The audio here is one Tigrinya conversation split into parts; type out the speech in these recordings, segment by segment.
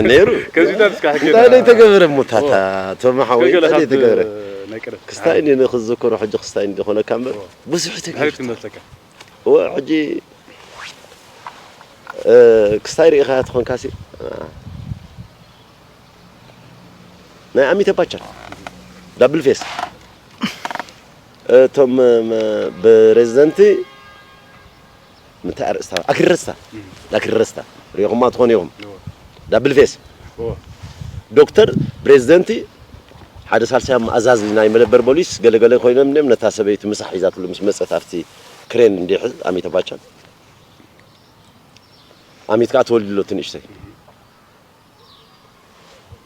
ነይሩ። ከዚታት እስካ ሕጂ እንታይ ደይ ተገበረ? ሞታታ ቶማ ሓወይ ገለ እንታይ ካብ ደይ ተገበረ? ናይ ቀደም ክስታይ እንዲ ንክዝክሮ ሕጂ ክስታይ እንዲ ኾነካ እምበር ብዙሕ ድሕሪት ተገይሩ። ትመስለካ። እወ ሕጂ እ፣ ክስታይ ርኢኻ ትኾንካ ሲ ናይ ኣሚተ ባቻ ዳብል ፌስ እቶም ም- ፕሬዚደንቲ ምንታይ ኣርእስታ ኣክርረስታ ኣክርረስታ ሪኢኹማ ትኾኑ ኢኹም። ዳብል ፌስ ዶክተር ፕሬዚደንቲ ሓደ ሳልሳይ ኣዛዚ ናይ መደበር ፖሊስ ገለገለ ኮይኖም እዮም። ነታ ሰበይቲ ምሳሕ ሒዛትሉ ምስ መፀት ኣብቲ ክሬን እንዲሕዝ ኣሚተ ባቻ ኣሚት ከዓ ተወሊድሎ እቲ ንእሽተይ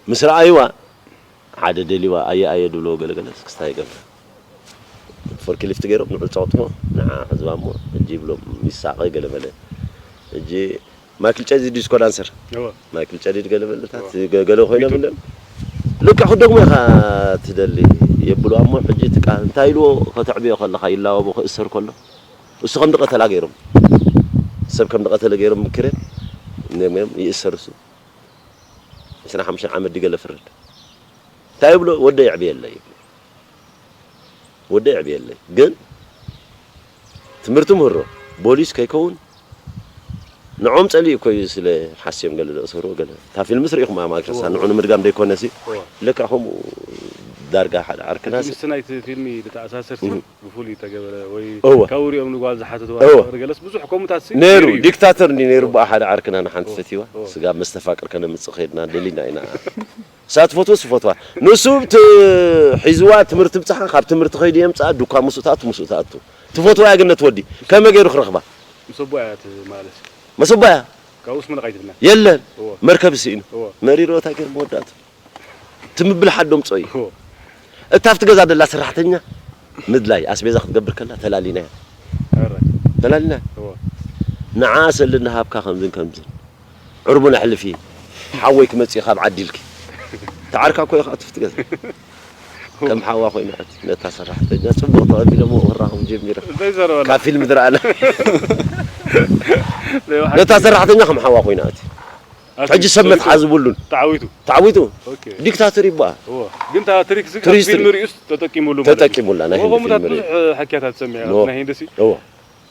ምስ ረኣይዋ ሓደ ደሊዋ ኣየ ኣየ ድብሎ ገለገለ ክስታይ ገብረ ፎርክሊፍት ገይሮም ንዑ ፀቕጥሞ ንዓ ሕዝባ እሞ ሕጂ ይብሎም ይሳቐ ገለመለ ሕጂ ማይክል ጨዲ ዲስኮ ዳንሰር እወ ማይክል ጨዲድ ገለመለታት ገለ ኮይኖም እንደ ልክዕ ክደግሞ ኢኻ ትደሊ የብሉ እሞ ሕጂ ትቃ እንታይ ኢልዎ ከተዕብዮ ከለኻ ይላወቦ ክእሰር ከሎ እሱ ከም ድቐተላ ገይሮም ሰብ ከም ድቐተለ ገይሮም ምክርን ነም ይእሰር እሱ ዕስራን ሓሙሽተን ዓመት ድገለ ፍርድ እንታይ ይብሎ ወደ የዕብየለ ይብሎ ወደ የዕብየለ ግን ትምህርቲ ምህሮ ቦሊስ ከይከውን ንዖም ጸሊእ እኮ እዩ ስለ ሓስዮም ገለ ዘእሰርዎ ገለ እታ ፊልምስ ርኢኹም ኣማክረሳ ንዑ ንምድጋም ደይኮነሲ ለካ ከምኡ ዳርጋ ሓደ ዓርክናሲ ምስቲ ናይቲ ፊልም ዝተኣሳሰር ብፍሉይ ዝተገበረ ወይ እወ። ካብ ሪኦም ንጓል ዝሓተትዋ እወ። ፍቕሪ ገለስ ብዙሕ ከምኡታት ሲ ነይሩ ነይሩ እዩ። ዲክታተር እንዲ ነይሩ ብኣ ሓደ ዓርክና ንሓንቲ ፈትዋ እወ። ስጋብ መስተፋቅር ከነምፅእ ከይድና ደሊና ኢና እሳ ትፈትዎ ስፈትዋ ንሱ እቲ ሒዝዋ ትምህርቲ ብፅሓ ካብ ትምህርቲ ከይዱ የምፅኣ ዱካ ምስኡ ትኣቱ ምስኡ ትኣቱ ትፈትዋ እያ ገነት ወዲ ከመይ ገይሩ ክረኽባ ምስ ኣቦ እያ ትመላለስ መሰባ እያ ካብኡስ ምንቕ ኣይትብልና የለን እወ መርከብ ስኢኑ እወ መሪሮ እንታይ ገይሩ መወዳእቱ ትምብል ሓዶም ፀዩ እወ እታ ኣብቲ ገዛ ደላ ሰራሕተኛ ምድላይ ኣስቤዛ ክትገብር ከላ ተላሊና እያ ኣረ ተላሊና እወ ንዓ ሰሊ እናሃብካ ከምዝን ከምዝን ዕርቡን ኣሕልፊ ሓወይ ክመፅእ ካብ ዓዲልኪ ተዓርካ እኮ ኢኻ ትፍቲ ገዛ ከም ሓዋ ኮይና ኣቲ ነታ ሰራሕተኛ ፅቡቅ ተቐቢሎሞ ክራኸቡ ጀሚረ እንታይ ዘረበላ ካብ ፊልም ዝረኣና ለይዋ ነታ ሰራሕተኛ ከም ሓዋ ኮይና ኣቲ ሕጂ ሰብ መትሓዚ ብሉን ተዓዊቱ ተዓዊቱ ኦኬ ዲክታተር ይበሃል እወ ግን እታ ትሪክ ሲ ትሪክ ፊልም ርኢዩስ ተጠቂሙሉ ማለት እዩ። ተጠቂሙላ ናይ እወ ህንዲ ከምኡታት ፊልም ርኢዩ ብዙሕ ሕክያታት ሰሚዐ እወ። ናይ ህንዲ ሲ እወ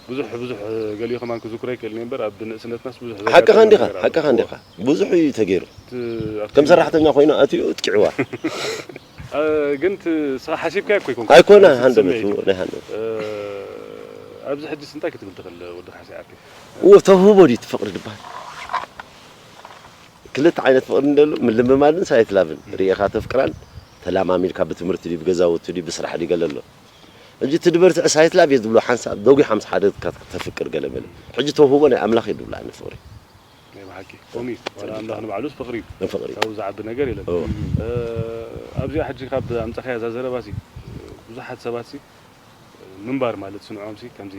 ብዙሕ ብዙሕ ገሊኡ ከማን ክዝክሮ ይክእል እየ እምበር ኣብ ንእስነትናስ ብዙሕ ሓቅኻ እንዲኻ ነገር ኣሎ። ሓቅኻ እንዲኻ ብዙሕ እዩ ተገይሩ እቲ ኣብቲ ከም ሰራሕተኛ ኮይኑ ኣትዩ ጥቂዕዋ እ፣ ግን እቲ ስኻ ሓሲብካ ኣይኮይኮን ኣይኮነ ስምዒት ሃንደበት እዩ። ናይ ሃንደበት እ፣ ኣብዚ ሕጂስ እንታይ ክትብል ትኽእል ወዲ ካሕሲ ዓርከይ እዎ ተውህቦ ድዩ እቲ ፍቕሪ ዝበሃል ክልተ ዓይነት ፍቕሪ እንደሉ ምልምማድን ሳይት ላቭን ርኢኻ ተፍቅራን ተላማሚድካ ብትምህርቲ ድዩ ብገዛውቲ ድዩ ብስራሕ ድዩ ገለ ኣሎ እንጂ እቲ ድበርትዕ ሳይት ላቭ እየ ዝብሎ ሓንሳብ ደጒሓ ምስ ሓደ ተፍቅር ገለ መለ ሕጂ ተውህቦ ናይ ኣምላኽ እዩ ዝብሎ ኣነ ፍቕሪ ናይ ብሓቂ ከምኡ እዩ ዋላ ኣምላኽ ንባዕሉስ ፍቕሪ እዩ ንፍቕሪ ካብኡ ዝዓቢ ነገር የለን እዎ። እ፣ ኣብዚኣ ሕጂ ካብ ኣምፀኻያ እዛ ዘረባ ሲ ብዙሓት ሰባት ሲ ምንባር ማለት ስንዖም ሲ ከምዚ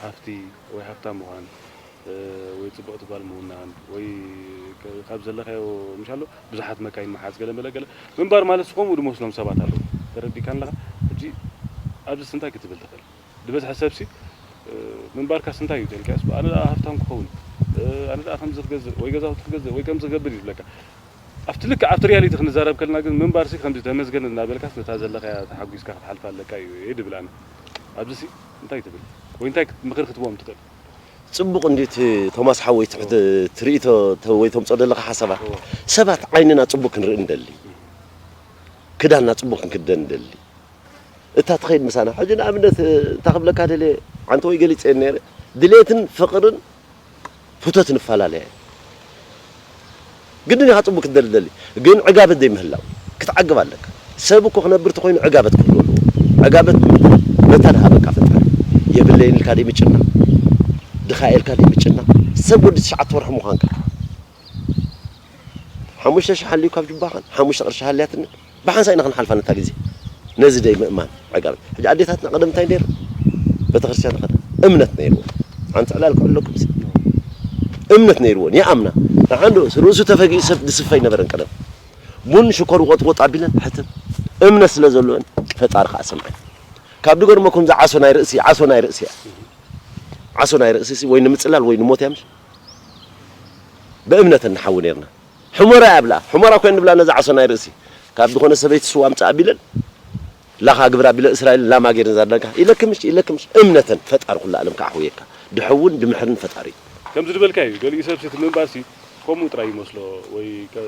ሃፍቲ ወይ ሃፍታ ምዃን እ፣ ወይ ፅብቕቲ ጓል ምውናን ወይ ከ- ካብ ዘለካዮ ምሻሎ ብዙሓት መካይን መሓዝ ገለ መለ ገለ ምንባር ማለት ከምኡ ድመስሎም ሰባት ኣለዉ ተረዲካ ኣለካ ሕጂ ኣብዚስ እንታይ ክትብል ትኽእል ዝበዝሐ ሰብሲ እ፣ ምንባርካስ እንታይ እዩ ተልካስ ኣነ ደኣ ሃፍታም ክኸውን እ፣ ኣነ ደኣ ከምዚ ክገዝእ ወይ ገዛውቲ ክገዝእ ወይ ከምዚ ክገብር እዩ ዝብለካ ኣብቲ ልክዕ ኣብቲ ሪያሊቲ ክንዛረብ ከለና ግን ምንባርሲ ከምዚ ተመስገን እናበልካስ ነታ ዘለካያ ተሓጒስካ ክትሓልፋ ኣለካ እዩ እየ ድብል ኣነ ኣብዚ ሲ እንታይ ትብል ወይ እንታይ ክት- ምኽሪ ክትቦም ትኽእል ጽቡቕ እንዲ እቲ ቶማስ ሓወይ ትሕቲ ትርኢቶ ተ- ወይ ተምጾ ዘለኻ ሓሳባት ሰባት ዓይንና ጽቡቕ ክንርኢ እንደሊ ክዳንና ጽቡቕ ክንክደን እንደሊ እታ ትኸይድ ምሳና ሕጂ ንኣብነት እንታ ክብለካ ደልየ ዓንተ ወይ ገሊጸ ነይረ ድሌትን ፍቕርን ፍቶት ንፈላለያ ግድን ኢኻ ጽቡቅ ክትደሊ ደሊ ግን ዕጋበት ዘይምህላው ክትዓግብ ኣለካ ሰብ እኮ ክነብር ተኮይኑ ዕጋበት ክህሉ ኣለዎ ዕጋበት ብምንታይ በታ ድሃበካ ፈጣሪ የብለይን ኢልካ ደይ ምጭና ድኻ ኢልካ ደይ ምጭና ሰብ ወዲ ትሽዓተ ወርሒ ምዃንካ ሓሙሽተ ሽሕ ሃልዩ ካብ ጅባኻን ሓሙሽተ ቅርሺ ሃልያትኒ ብሓንሳእ ኢና ክንሓልፋ ነታ ግዜ ነዚ ደይ ምእማን ዕጋበት ሕጂ ኣዴታትና ቀደም እንታይ ነይሩ ቤተክርስትያን ኸዳ እምነት ነይርዎ ሓንቲ ዕላል ክዕለኩም እምነት ነይርዎን ይኣምና ንሓንዶ ርእሱ ተፈጊኡ ሰብ ዝስፈ ይነበረን ቀደም ቡን ሽኮር ወጥ ወጥ ኣቢለን ሕትም እምነት ስለ ዘለወን ፈጣሪ ከዓ ሰምዐን ካብ ድገርመኩም ዝዓሶ ናይ ርእሲ ዓሶ ናይ ርእሲ እያ ዓሶ ናይ ርእሲ ወይ ንምፅላል ወይ ንሞት እያ ምሽ ብእምነተን ንሓዊ ነርና። ሕሞራ ኣብላ፣ ሕሞራ ኮይን ንብላ ነዛ ዓሶ ናይ ርእሲ። ካብ ዝኾነ ሰበይቲ ስዋ ኣምጻእ ኣቢለን፣ ላኻ ግብር ኣቢለ እስራኤል ላማ ገይረን ዛደንካ። ኢለክምሽ፣ ኢለክምሽ፣ እምነተን ፈጣሪ ኩሉ ዓለም ክኣሕውየካ። ድሕውን ድምሕርን ፈጣሪ እዩ። ከምዚ ዝበልካ እዩ። ገሊኡ ሰብሲ እቲ ምንባርሲ ከምኡ ጥራይ ይመስሎ፣ ወይ ከ-፣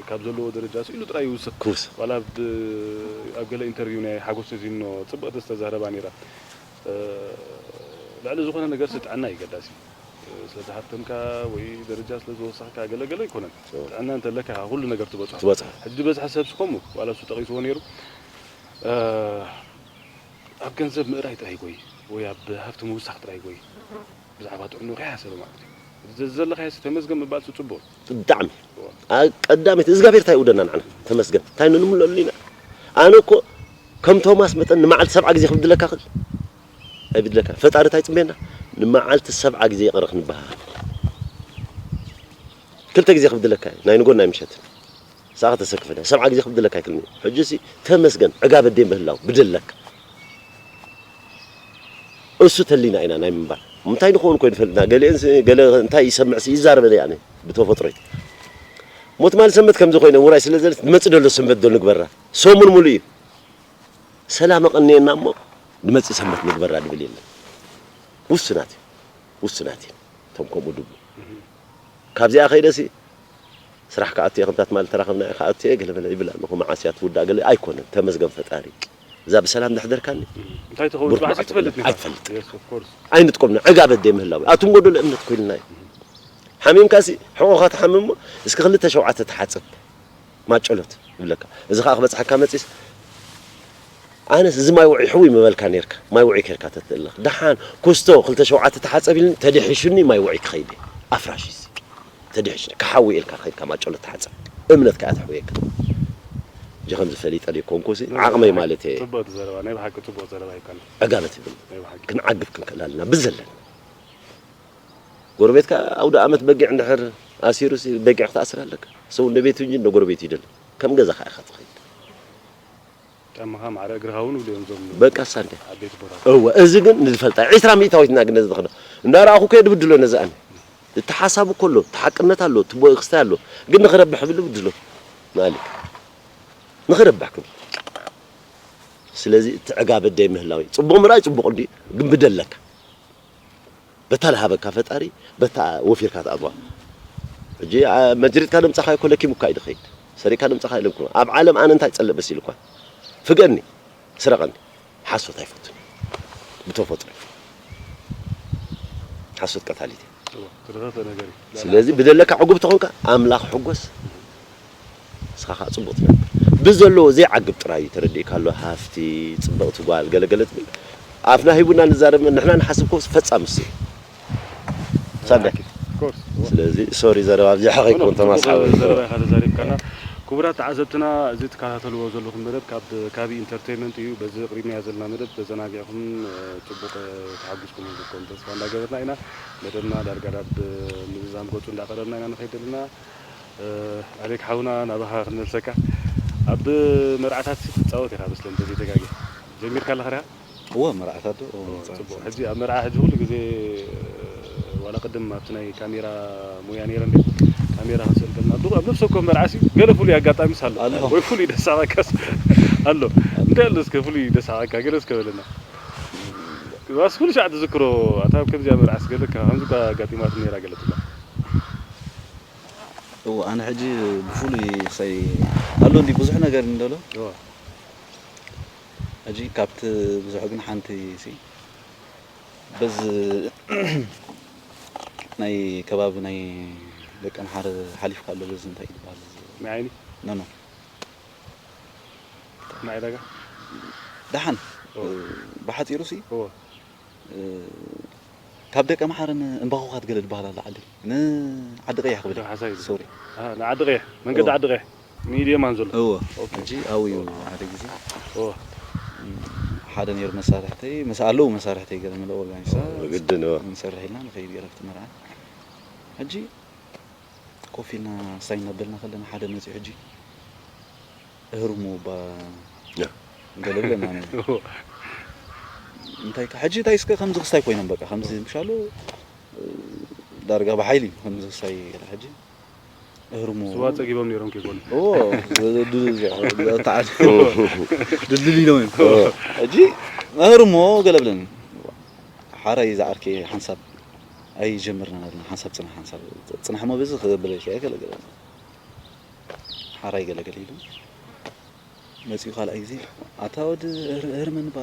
ካብ ዘለዎ ደረጃ ስኢሉ ጥራይ ይውስኽ። ክውስኽ። ዋላ ኣብ፣ ኣብ ገለ ኢንተርቪው ናይ ሓጎስ ተዚኖ ጽብቕቲ ዝተዛረባ ነይራ። እ፣ ልዕሊ ዝኾነ ነገርሲ ጥዕና እዩ ገዳሲ። እ፣ ስለ ዝሃብተምካ ወይ ደረጃ ስለ ዝወሰኽካ ገለ ገለ ኣይኮነን። እዎ። ጥዕና እንተለካ ኩሉ ነገር ትበጽሖ። ትበጽሖ። ሕጂ ዝበዝሐ ሰብሲ ከምኡ፣ ዋላ እሱ ጠቒስዎ ነይሩ። እ፣ ኣብ ገንዘብ ምእራይ ጥራይ ጎይ፣ ወይ ኣብ ሃብቲ ምውሳኽ ጥራይ ጎይ፣ ብዛዕባ ጥዕንኡ ከይሓሰበ ማለት እዩ። እዚ ዘለኻዮሲ ተመስገን ምባልሲ ጽቡቕ። ብጣዕሚ። እዎ። ኣ-፣ ቀዳመይቲ እግዚኣብሔር እንታይ ይውደና ንዓና? ተመስገን። እንታይ ንምለሉ ኢና? ኣነ እኮ ከም ቶማስ መጠን ንመዓልቲ ሰብዓ ግዜ ክብድለካ ክእል? ኣይብድለካ። ፈጣሪ እንታይ ይጽበየና? ንመዓልቲ ሰብዓ ግዜ ይቕረ ክንበሃሃል። ክልተ ግዜ ክብድለካ እዩ። ናይ ንጎን ናይ ምሸት። ንስኻ ከተሰክፈኒ። ሰብዓ ግዜ ክብድለካ ኣይክእልን እዩ። ሕጂሲ ተመስገን፣ ዕጋበ ኣደይ ምህላው ብደለካ። እሱ ተሊና ኢና ናይ ምንባር። እንታይ ንኸውን ኮይኑ ፈልጥና። ገሊአን ስ-፣ ገለ እንታይ ይሰምዕ ሲ ይዛረበ ኣነ ብተፈጥሮይ። ሞት ማለት ሰንበት ከምዚ ኮይነ ውራይ ስለ ዘለ ትመጽእ ደሎ ሰንበት ዶ ንግበራ። ሰሙን ሙሉ እዩ። ሰላም ኣቐንየና እሞ ንመጽእ ሰንበት ንግበራ ድብል የለን። ውሱናት እዩ። ውሱናት እዩ። እቶም ከምኡ ድብሉ። ካብዚኣ ከይደሲ ስራሕ ክኣቱ እየ፣ ከምታት ማለት ተራኸብና እየ፣ ክኣቱ እየ፣ ገለ በለ ይብል ኣለኹ። መዓስ እያ ትውዳእ? ገለ ኣይኮነን። ተመስገን ፈጣሪ። እዛ ብሰላም ዘሕደርካኒ እንታይ ትኸውን ብሩኽ ጽባሕ መዓልቲ ትፈልጥ ትኹን። ኣይትፈልጥ። Yes, of course። ኣይንጥቆምና። ዕጋበት ደይ ምህላው። ኣቱም ጎደሎ እምነት ኮይልና እዩ። ሓሚምካሲ ሕቖኻ ትሓምም እሞ እስኪ ክልተ ሸውዓተ ተሓጸብ። ማጨሎት ይብለካ። እዚ ኸኣ ክበጽሓካ መጺስ ኣነስ እዚ ማይ ውዑይ ሕውይ ምበልካ ኔርካ። ማይ ውዑይ ኬርካ ተትእለኽ። ደሓን ኩስቶ ክልተ ሸውዓተ ተሓጸብ ኢልኒ ተደሒሹኒ ማይ ውዑይ ክኸይድ እየ። ኣፍራሽ እዩ እዚ። ተደሒሹኒ ክሓዊ ኢልካ ከይድካ ማጨሎት ተሓጸብ። እምነትካ እያ ተሕውየካ። ሕጂ ከምዚ ፈሊጠ ደይኮንኩሲ ዓቕመይ ማለት እየ። ጽቡቕ ዘረባ፣ ናይ ብሓቂ ጽቡቕ ዘረባ ይኮነ። ዕጋበት ይብል። ናይ ብሓቂ። ክንዓግብ ክንክእል ኣለና ብዘለና። ጎረቤትካ ኣውደ ኣመት በጊዕ እንድሕር ኣሲሩሲ በጊዕ ክትኣስር ኣለካ። ሰው እንደ ቤቱ እንጂ እንደ ጎረቤቱ ይደለ። ከም ገዛኻ ኢኻ ትኸይድ። ጫማኻ ማዕረ እግርኻ እውን ይብሉ እዮም እዞም በቃ ሳንዴ። ዓበይቲ ቦታታት። እወ፣ እዚ ግን ንዝፈልጣ ዒስራ ሚእታዊት ኢና ግን ነዚ ንኽዶ። እንዳረኣኹ ከየ ድብድሎ ነዚ ኣነ። እቲ ሓሳብ እኮ ኣሎ፣ እቲ ሓቅነት ኣሎ፣ እቲ ቦይ ክስታይ ኣሎ። ግን ንኽረብሕ ብሉ ብድሎ። ማሊ። ንኽረብሕ ክብል። ስለዚ እቲ ዕጋበት ደይ ምህላው እዩ። ጽቡቕ ምርኣይ ጽቡቕ እንድዩ፣ ግን ብደለካ። በታ ዝሃበካ ፈጣሪ፣ በታ ወፊርካ ትኣትዋ። ሕጂ፣ ኣ-፣ መጅሪጥካ ደምጻኻ እኮ ለኪሙካ እዩ ድኸይድ። ሰሪካ ደምጻኻ የለምኩ። ኣብ ዓለም ኣነ እንታይ ጸልእ በሲሉ እኳ። ፍገኒ፣ ስረቐኒ። ሓሶት ኣይፈቱን። ብተፈጥሮ። ሓሶት ቀታሊት እየ። እዎ፣ ተረፈ ነገር እዩ። ስለዚ ብደለካ ዕጉብ ተኾንካ፣ ኣምላኽ ሕጎስ። ንስኻ ኸኣ ጽቡቕ ትነብር። ብዘለዎ ዘይዓግብ ጥራይ እዩ ተረዲእካ ኣሎ። ሃፍቲ፣ ጽብቕቲ ጓል፣ ገለ ገለ ትብል። ኣፍና ሂቡና ንዛረብ፣ ንሕና ንሓስብ ኮስ ፈጻምስ እዩ። ሳንዳይ። Of course። ስለዚ፣ ሶሪ፣ ዘረባ ኣብዚሓ ኖ፣ ኖ፣ ከይኮን፣ ቶማስ ጽቡቕ ሓወይ። ዘረባ ኢኻ ተዛሪብካና። ክቡራት ተዓዘብትና፣ እዚ ትከታተልዎ ዘለኹም መደብ ካብ ካቢ ኢንተርቴይንመንት እዩ። በዚ ቅሪብናዮ ዘለና መደብ ተዘናጊዕኩም፣ እ፣ ጽቡቕ፣ እ፣ ተሓጒስኩም ዝኮን ተስፋ እንዳገበርና ኢና። መደብና ዳርጋ ናብ ምዝዛም ገጹ እንዳቐረብና ኢና ንኸይድ ዘለና። እ፣ ኣሌክ ሓውና፣ ናባኻ ክንመልሰካ። ኣብ መርዓታት ትጻወት ኢኻ መስለኒ፣ እንተዘይተጋግየ። ጀሚርካ ኣለኻ ዲኻ? እወ፣ መርዓታት ዶ? እወ፣ እወ፣ መርዓታት። ጽቡቕ። ሕጂ ኣብ መርዓ ሕጂ ኩሉ ግዜ፣ እ፣ ዋላ ቅድም ኣብቲ ናይ ካሜራ ሞያ ነይረ እንዴ? ካሜራ ክንስእል ከለና፣ ኣብ፣ ኣብ ነፍሲ ወከፍ መርዓሲ ገለ ፍሉይ ኣጋጣሚስ ኣሎ። ኣሎ። ወይ ፍሉይ ደሳቐካስ ኣሎ። እንታይ ኣሎ እስከ ፍሉይ ደሳቐካ? ገለ እስከ በለና። ዋስ ኩሉ ሻዕ ትዝክሮ፣ ኣታ ኣብ ከምዚኣ መርዓስ ገለ ከ-፣ ከምዚ እኳ ኣጋጢማት ነይራ ገለ ትብላ። እወ፣ ኣነ ሕጂ ብፍሉይ ክሳይ ኣሎ እንዲ ብዙሕ ነገር እንደሎ። እወ። ሕጂ ካብቲ ብዙሕ ግን ሓንቲ ሲ በዚ ናይ ከባቢ ናይ ደቀምሓረ ሓሊፍካ ኣሎ፣ በዚ እንታይ እዩ ዝበሃል? ናይ ዓይኒ? ኖ፣ ኖ። ናይ ዕዳጋ? ደሓን፣ እወ። ብሓጺሩ ሲ፣ እወ። እ፣ ካብ ደቀምሓረን እምባኾኻት ገለ ዝበሃል ኣሎ ዓዲ። ንዓዲ ቀይሕ ክብል። ደሓሳይ። ሶሪ። ኣሃ፣ ንዓዲ ቀይሕ፣ መንገዲ እወ። ዓዲ ቀይሕ። ንኢድ የማን ዘሎ። እወ። ኦኬ። ሕጂ ኣብኡ እዩ ሓደ ግዜ። እወ። ሓደ ነይሩ መሳርሕተይ፣ ምስ ኣለዉ መሳርሕተይ ገለ መለ ኦርጋኒሳ ግድን፣ እወ። ክንሰርሕ ኢልና ንኸይድ ገለ ኣብቲ መርዓ። ሕጂ ኮፍ ኢልና ስታይ እናበልና ከለና ሓደ መጺኡ ሕጂ እህርሙ እባ ያ። ገለ ብለና ነይሩ። እወ። እንታይ ከ-፣ ሕጂ እንታይ እስከ ከምዚ ክስታይ ኮይኖም በቃ፣ ከምዚ ምሻሉ ዳርጋ ብሓይሊ ከምዚ ክስታይ ገለ ሕጂ እህርሞ ስዋ ጸጊቦም ነይሮም ከይኮኑ ኦ ተዓል ድልድል ኢሎም እዮም። ሕጂ እህርሞ ገለ ብለኒ። ሓራይ ዝዓርከይ ሓንሳብ ኣይጀምርናን ኣለና። ሓንሳብ ጽናሕ ሓንሳብ ጽናሕ እሞ በዚ ክብል ኢልካ ገለ ገለ ሓራይ ገለ ገለ ኢሉ መጺኡ ካልኣይ ግዜ ኣታ ወዲ ህርመን ባ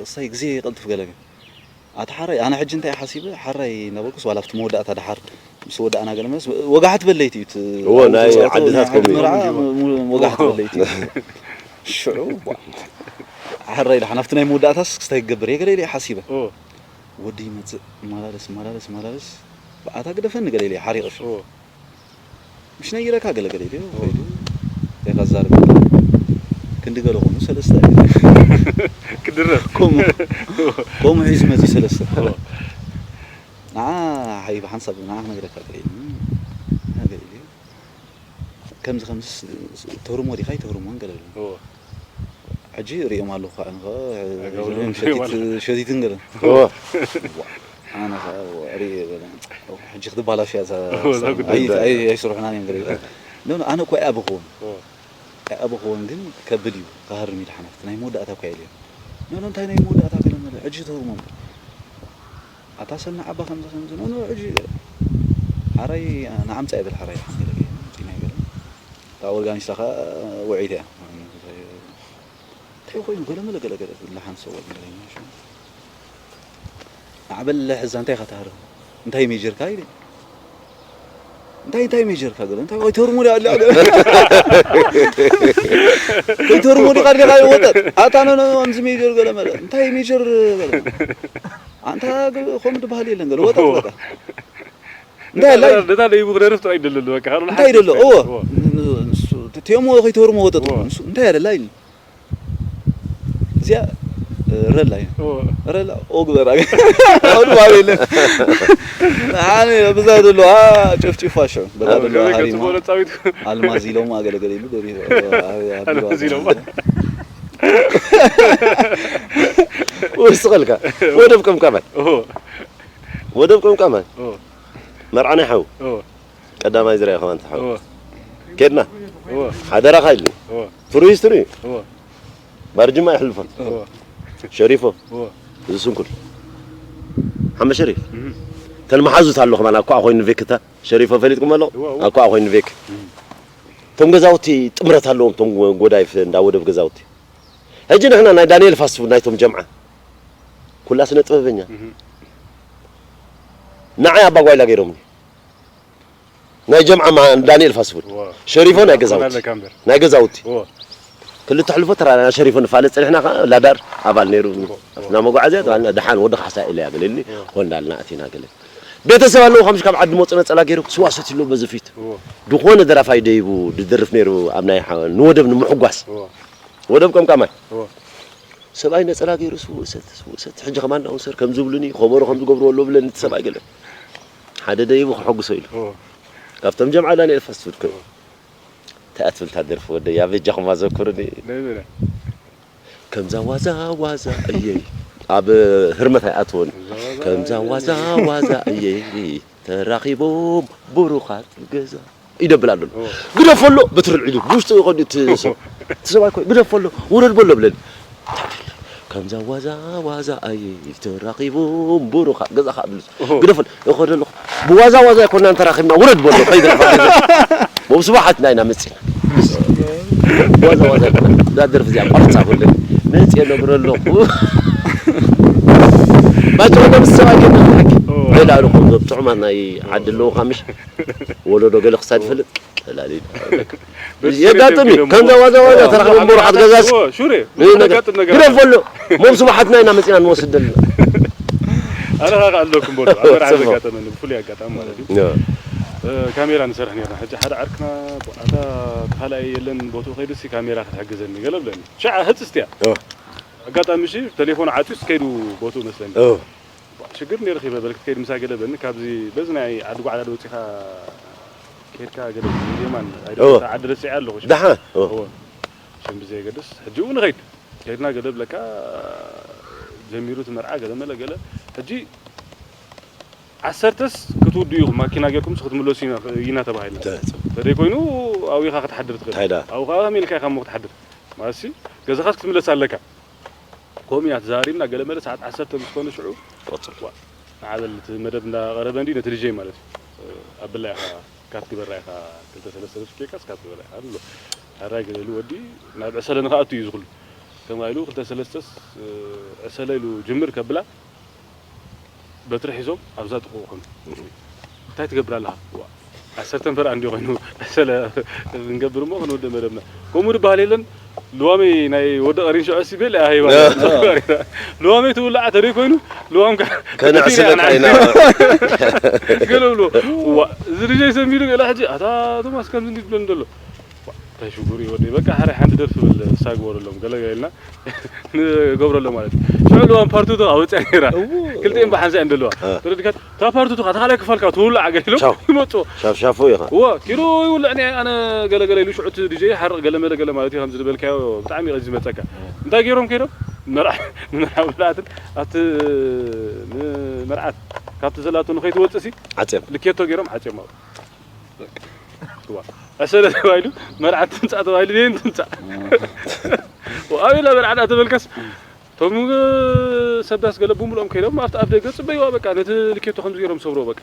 እሳይ ግዜ ይቐልጥፍ ገለ ግን ኣታ ሓራይ ኣነ ሕጂ እንታይ ሓሲበ ሓራይ እናበልኩስ ዋላ ኣብቲ መወዳእታ ድሓር ምስ ወዳእና ገለ መለስ ወጋሕቲ በለይቲ እዩ እቲ እዎ፣ ኣብኡ ናይ ተጻወቱ ዓድታት ናይ ዓዲ ከምኡ እዩ። መርዓ ሙ- ሙ- ወጋሕቲ በለይቲ እዩ። ሽዑ ዋ፣ ሓራይ ድሓን ኣብቲ ናይ መወዳእታስ ክስታይ ክገብር እየ ገለ ኢለ ሓሲበ ኦ ወዲ ይመጽእ ይመላለስ ይመላለስ ይመላለስ ብኣታ ግደፈኒ ገለ ኢለ ሓሪቐ ሽዑ ኦ ምሽ ነጊረካ ገለ ገለ ኢሉ ከይዱ እንታይ ካዛርብ ክንዲ ገለ ኾኑ ሰለስተ ክድረፍ ከምኡ ከምኡ ሒዙ መዚ ሰለስተ ንዓ ሓይ ብሓንሳብ ንዓ ክነግረካ ገለ ኢሉ ነገር ኢሉ ከምዚ ከምዚ ተርሞ ዲኻ ይተርሞን ገለ ኢሉ ኦ ሕጂ ርእዮም ኣለኹ ከዓ እንኸ ኣጋውሎ ሸቲት- ሸቲትን ገለ እዎ። ኣነ ከዓ ርእየ በለ ሕጂ ክትባላሽ እያ እዛ እዛ ጉዳይ። ኣይ- ኣይ- ኣይስርሑናን እዮም ገለ ኢሉ ኖ ኣነ እኮ እያ ብኸውን ኦ እያ ብኸውን ግን ከብድ እዩ ክሃርም ኢሉ ሓናፍቲ ናይ መወዳእታ እኮ ኢለ ኖ ኖ እንታይ ናይ መወዳእታ ገለ መለ ሕጂ ተርሞም ኣታ ሰና ዓባ ከምዚ ከምዚ ኖ ኖ ሕጂ ሓራይ ንዓምፃ ይብል ሓራይ ሓንቲ ገለ ገለ እንታይ ገለ እታ ኦርጋኒስታ ከዓ ውዒት እያ እንታይ ኮይኑ ገለ መለ ገለ ገለ ለሓን ሰው ወዲ ገለ ዓበለ ሕዛ እንታይ ከተሃርም እንታይ ሜጀርካ ኢለ እንታይ እንታይ ሜጀርካ ገለ እንታይ ወይ ተርሞ ዲያ ኣለ ከይተርሞ ዲኻ ዲኻ ይወጠጥ ኣታ ነ ነ ኣምዚ ሜጀር ገለ መለ እንታይ ሜጀር ገለ ኣንታ ከም ድበሃል የለን ገለ ወጠጥ በቃ እንታይ ኣላ ነታ ደይቡ ክደርፍ ጥራይ ይደለሉ በቃ ካልእ እንታይ ሓንቲ ደሎ እዎ እዎ። ንሱ ተሞ ከይተርሞ ወጠጥ እዎ። ንሱ እንታይ ኣለ ኢለ እዚኣ ረላ እዩ እዎ። ረላ ኦግበራ ኣውድ ባል የለ ኣነ ብዛ ደሎ ጨፍጭፋ ሽዑ በዛ ደሎ ከመይ ሃሪማ ከጽብኦ ነጻዊት ኣልማዝ ኢሎም ኣገለገለ ኢሉ ደሪ ኣልማዝ ኢሎም። ወስቐልካ ወደብ ቀምቃማይ ኦ ወደብ ቀምቃማይ ኦ መርዓናይ ሓው ኦ ቀዳማይ ዝረኣ ከማን ተሓው ኦ ከድና ኦ ሓደራኻ ኢልኒ ኦ ትሩ ሂስትሪ ኦ ባርጅማ ይሕልፎ ኦ ሸሪፎ ኦ እዚ ስንኩል ሓመድ ሸሪፍ እህ ተን መሓዙት ኣሎ ከማን ኣኳ ኮይኑ ቬክታ ሸሪፎ ፈሊጥኩም ኣሎ እዎ፣ እዎ። ኣኳ ኮይኑ ቬክ እቶም ገዛውቲ ጥምረት ኣለዎም እቶም ጎዳይፍ እንዳ ወደብ ገዛውቲ ሕጂ ንሕና ናይ ዳንኤል ፋስፉ ናይቶም ጀምዓ ኩላ ስነ ጥበበኛ እህ ንዓይ ኣባ ጓይላ ገይሮምኒ ናይ ጀምዓ ማ- ዳንኤል ፋስፉ ዋ ሸሪፎ ናይ ኮና ገዛውቲ ኣለካ እምበር ናይ ገዛውቲ ዎ ክልተ ሕልፎ ተራና ሸሪፎ ንፋለጥ ፀኒሕና ከዓ ላዳር ኣባል ነይሩ ኣብና መጓዓዝያ ተባልና ደሓን ወዲ ካሕሳ ኢለ ያገለኒ ሆንዳ ኣልና ኣቲና ገለ ቤተሰብ ኣለዎ ከምዚ ካብ ዓዲ መፁ ነፀላ ገይሩ ስዋ ሰትሎ በዚ ፊት ዎ ዝኾነ ደራፋይ ደይቡ ዝደርፍ ነይሩ ኣብ ናይ ሓ- ንወደብ ንምሕጓስ ዎ ወደብ ቀምቃማይ ዎ ሰብኣይ ነፀላ ገይሩ ስውእሰት ስውእሰት ሕጂ ከማን ዳውንሰር ከም ዝብሉኒ ከበሮ ከም ዝገብርዎ ኣሎ ብለኒ እቲ ሰብኣይ ገለ ሓደ ደይቡ ክሐጉሶ ኢሉ ዎ ካብቶም ጀምዓ ዳንኤል ፋስት ፉድ ኮይኑ እንታይ ኣትብል እታ ደርፊ ወደይ ኣበጃኹም ኣዘክሩኒ ደይ በለ ከምዛ ዋዛ ዋዛ እየይ ኣብ ህርመት ኣይኣትወን ከምዛ ዋዛ ዋዛ እየይ ተራኺቦም ብሩኻት ገዛ ይደብል ኣሎ ግደፎ ኣሎ በትሪ ልዒሉ ብውሽጡ ይኸዱ እቲ ሰብ እቲ ሰብኣይ ኮ ግደፎ ኣሎ ውረድ በሎ ብለኒ ከምዛ ዋዛ ዋዛ ኣየይ ተራኺቦም ብሩኻት ገዛ ከዓ ብሉ ግደፎ ኣሎ ይኸዱ ኣለኹ ብዋዛ ዋዛ ኣይኮናን ተራኺብና ውረድ በሎ ከይገፋ ወብስባሓት ናይና መፂና ዋዛ ዋዛ ይኮና እዛ ደርፊ እዚኣ ቋርፃ በሎ መፅየ ነግሮ ኣለኹ ባጭሩ ምስ ሰብኣይ ገና ሓቂ ዕላሉ ከምዞም ጥዑማት ናይ ዓዲ ኣለዉ ካምሽ ወለዶ ገለ ክሳድ ይፈልጥ ዕላሉ የጋጥም እዩ ከምዛ ዋዛ ዋዛ ተራኽቦም ብሩኻት ገዛስ ሹሬ ይህ ነገር ያጋጥም ነገር ግደፍ በሎ ሞም ስባሓትና ኢና መፂና ንወስድ ዘለና ኣነ ካካ ኣለኩም በሉ ኣብ መርዓ ጽቡቅ። ዘጋጠመኒ ብፍሉይ ኣጋጣሚ ማለት እዩ እ፣ ካሜራ ንሰርሕ ነርና ሕጂ ሓደ ዓርክና ኣታ ካልኣይ የለን ቦትኡ ከይዱ ሲ ካሜራ ክትሕግዘኒ ገለ ብለኒ ሻዓ ህፅስቲ እያ ኦ። ኣጋጣሚ ሲ ቴሌፎን ዓፅዩ ከይዱ ቦትኡ መስለኒ ኦ፣ ሽግር እንደ ረኺበ በልክ ከይድ ምሳ ገለ በኒ ካብዚ በዚ ናይ ዓዲ ጓዕዳድ ወፂኻ ከይድካ ገለ የማን እወ። ዓዲ ረሲዐ ኣለኹ ደሓን ኦ፣ እወ። ሽም ብዘየገድስ ሕጂ እውን ንኸይድ ከይድና ገለ ብለካ ጀሚሩ እቲ መርዓ ገለ መለ ገለ ሕጂ ዓሰርተስ ክትውድኡ ኢኹም፣ ማኪና ጌርኩምስ ክትምለሱ ኢና፣ ኢና ተባሂልና። ተ-፣ ተ-፣ ተደይ ኮይኑ ኣብኡ ኢኻ ክትሓድር ትኽእል። እንታይ ደኣ? ኣብኡ ከዓ ከመይ ኢልካ ኢኻ እሞ ክትሓድር? ማለትሲ ገዛኻስ ክትምለስ ኣለካ። ከምኡ ኢና ተዛሪብና፣ ገለ መለ ሰዓት ዓሰርተ ምስ ኮነ ሽዑ ትቐጽል። ዋ፣ ንዓበል እቲ መደብ እንዳቐረበ እንዲ ነቲ ዲጀይ ማለት እዩ። ኣበላ ኢኻ፣ ካት ግበራ ኢኻ፣ ክልተ ሰለስተ ነብሲ ኬካስ ካት ግበራ ኢኻ ኣሎ። ሓራይ ገለ ኢሉ ወዲ ናብ ዕሰለ ንኽኣቱ እዩ ዝኽሉ። ከምኣ ኢሉ ክልተ ሰለስተስ፣ እ፣ ዕሰለ ኢሉ ጅምር ከብላ በትሪ ሒዞም ኣብዛ ጥቕኡ ኾኑ። እንታይ ትገብር ኣለኻ? ዋ፣ ዓሰርተ ፈረቓ እንዲ ኮይኑ ዕሰለ ክንገብር እሞ ክንወድእ መደብና። ከምኡ ዝበሃል የለን። ልዋመይ ናይ ወዲ ቀሪን ሽዑ ሲ ቤል እያ ሂባ። እ። ልዋመይ ትውላዕ ተደይ ኮይኑ ልዋም ከ-፣ ከነዕስለካ ኢና። ገለ ብሎ፣ ዋ፣ እዚ ዲጀይ ሰሚዱ ገለ ሕጂ፣ ኣታ ቶማስ ከምዚ እንዲ ትብለኒ ዘሎ። ዋ፣ እንታይ ሽጉር እዩ ወደይ፣ በቃ ሓራይ ሓንቲ ደርፊ ብል ሳግ ወረሎም፣ ገለ ገለ ኢልና ንገብረሎም ማለት እዩ። ሽዑ ልዋም ፓርቱ ዶ ኣወፅያ ነይራ። እዎ። ክልቲኤን ብሓንሳ እየን ዘለዋ። እ። ተረዲካት፣ እታ ፓርቱ ትኻ፣ እታ ካልኣይ ክፋልካ ትውላዕ ገለ ኢሎም ቻው። ይመፁ። ሻፍሻፎ ኢኻ። እዎ፣ ኪዱ ይውልዕ እኔ ኣነ ገለ ገለ ኢሉ ሽዑ እቲ ዲጀ ሓርቕ ገለ መለ ገለ ማለት እዩ፣ ከምዚ ዝበልካዮ ብጣዕሚ እዩ ቀዚ ዝመፀካ። እንታይ ገይሮም ከይዶም? መርዓ-፣ ንመርዓ ውላዕትን ኣብቲ ንመርዓት ካብቲ ዘላቶ ንኸይትወፅእ ሲ ዓፅዮም። ልኬቶ ገይሮም ዓፅዮም ኣብኡ። ዋ፣ ዕሰለ ተባሂሉ፣ መርዓት ትምጻእ ተባሂሉ፣ ደየን ትምጻእ። ዋ፣ ኣበይ ኢላ መርዓት ኣተበልካስ? እቶም ሰብዳስ ገለ ብምልኦም ከይዶም ኣብቲ ኣፍ ደገ ጽበይዋ፣ በቃ ነቲ ልኬቶ ከምዚ ገይሮም ሰብሮ፣ በቃ።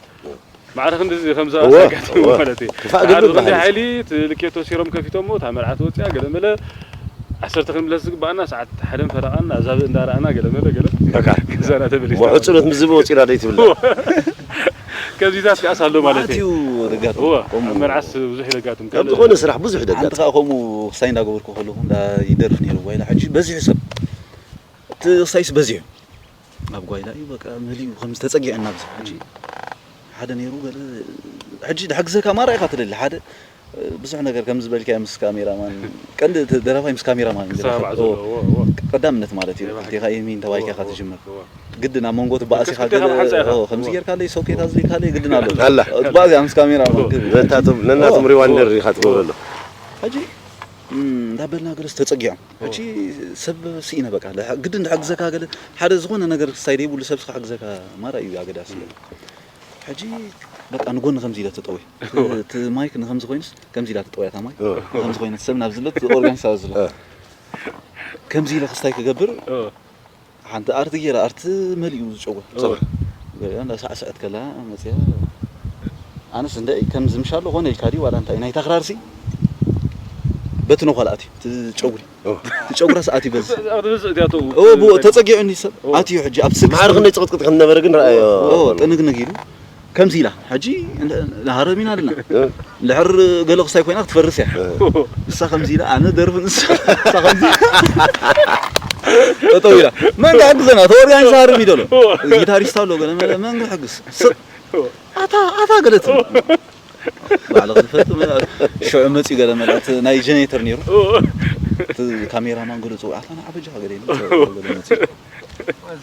ማዕረ ክንድዚ ከምዚ እወ፣ ኣጋጢሙ እወ። ማለት እዩ። ክፋእ ማዕረ ግብር ክንዲ ባህሊ። ሓይሊ እቲ ልኬቶ ሲሮም ከፊቶሞ፣ እታ መርዓት ወጽያ፣ ገለ መለ ዓሰርተ ክንምለስ ዝግባኣና ሰዓት ሓደን ፈረቓን ኣዛብእ እንዳረኣና፣ ገለ መለ ገለ በቃ። ገዛና ተመሊስና። እሞ ሕጽኖት ምስ ዝብእ ወጺና ደይ ትብል። እወ። ከምዚታት ከኣስ ኣሎ ማለት እዩ። ማእት እዩ ደጋጥም። እወ፣ ከምኡ። ኣብ መርዓስ ብዙሕ ይደጋጥም። ከም ካልእ ዝኾነ ስራሕ ብዙሕ ሓንቲ ይደጋጥም። ከኣ ከምኡ ክስታይ እንዳገበርኩ ከለኹ እንዳ ይደርፍ ነይሩ ጓይላ። ሕጂ በዚሑ ሰብ። እቲ ክስታይስ በዚሑ። ኣብ ጓይላ እዩ በቃ መሊኡ ከም ዝተጸጊዐና ኣብዚ። ሕጂ ሓደ ነይሩ ገለ፣ ሕጂ ድሕግዘካ ማራ ኢኻ ትደሊ። ሓደ ብዙሕ ነገር ከም ዝበልካዮ ምስ ካሜራማን፣ ቀንዲ እቲ ደራፋይ ምስ ካሜራማን እዩ ክሰማማዕ ዝረኽብ። ዘለዎ፣ እወ፣ እወ። ቀዳምነት ማለት እዩ። ናይ ባሕቂ። ክልቴኻ የሚን ተባሂልካ እወ፣ ኢኻ እወ፣ ትጅምር። እወ። ግድን ኣብ መንጎ ትበኣስ ኢኻ ክልቴኻ ገለ፣ ብሓንሳእ ኢኻ። ኦ፣ ከምዚ እወ። ጌርካ ኣለይ፣ ሶኬት ኣዝሊካ ኣለይ፣ ግድን ኣሎ። ኣላ። ትበኣስ ኢኻ ምስ ካሜራማን፣ እወ። ግድን። ነታቶም፣ ነናቶም እወ፣ ሪዋንደር እወ፣ ኢኻ እወ። ትገብረሉ። ሕጂ፣ እም፣ እንዳበልና ገለስ ተጸጊዖም። እወ። ሕጂ ሰብ ስኢነ በቃ። ለሐ-፣ ግድን ዝሓግዘካ ገለ፣ ሓደ ዝኾነ ነገር ክሳይ ደይብሉ ሰብ ክሓግዘካ ማራ እዩ ኣገዳሲ። እም። ሕጂ በቃ ንጎኒ ከምዚ ኢለ ተጠውየ። እወ። እቲ፣ እቲ ማይክ ንከምዚ ኮይኑስ፣ ከምዚ ኢላ ተጠውያ እታ ማይክ። እወ። ከምዚ ኮይነ ሰብ ናብ ዝለት ኦርጋኒስት ኣብ ዝሎ። እወ። ከምዚ ኢለ ክስታይ ክገብር፣ እወ። ሓንቲ ኣርቲ ገይራ፣ ኣርቲ መሊኡ ዝጨጎ። እወ። ጸጉሪ። ገሊኣ እንዳ ሳዕስዐት ከላ መጽያ። ኣነስ እንደ ከምዚ ምሻሎ ኾነ ኢልካ ድዩ ዋላ እንታይ? ናይታ ክራርሲ በቲ ነዃል ኣትዩ፣ እቲ ጨጉሪ። እወ። እቲ ጨጉራ ሰኣት ይበዝ። ኣብ ርእሲ እቲኣቶ እወ፣ ብኡ ተጸጊዑኒ ሰብ። እወ። ኣትዩ ሕጂ ኣብ ስክስ ማዕረ ክንደይ ጽቕጥቅጥ ከም ዝነበረ ግን ረኣዮ። እወ፣ ጥንግንግ ኢሉ። ከምዚ ኢላ፣ ሕጂ እንደ-፣ ንሃረም ኢና ኣለና። እ። እንድሕር ገለ ክስታይ ኮይና ክትፈርስ እያ። እ። ንሳ ከምዚ ኢላ፣ ኣነ ደርፊ ንሳ፣ ንሳ ከምዚ። ጠጠው ኢላ። መን ክሕግዘና? ተወርጋኝ ሳርም ይደሎ። ጊታሪስት ኣሎ ገለ መለ፣ መን ክሕግዝ? ስቕ። ኣታ፣ ኣታ ገለ ትብል። ባዕልኺ ትፈልጢ፣ ሽዑ መጺኡ ገለ መለ፣ እቲ ናይ ጀነሬተር ነይሩ። እቲ ካሜራማን ገለ ጽውዕ፣ ኣታ ንዓ በጃኻ ገለ ኢሉ፣ ገለ መጺኡ።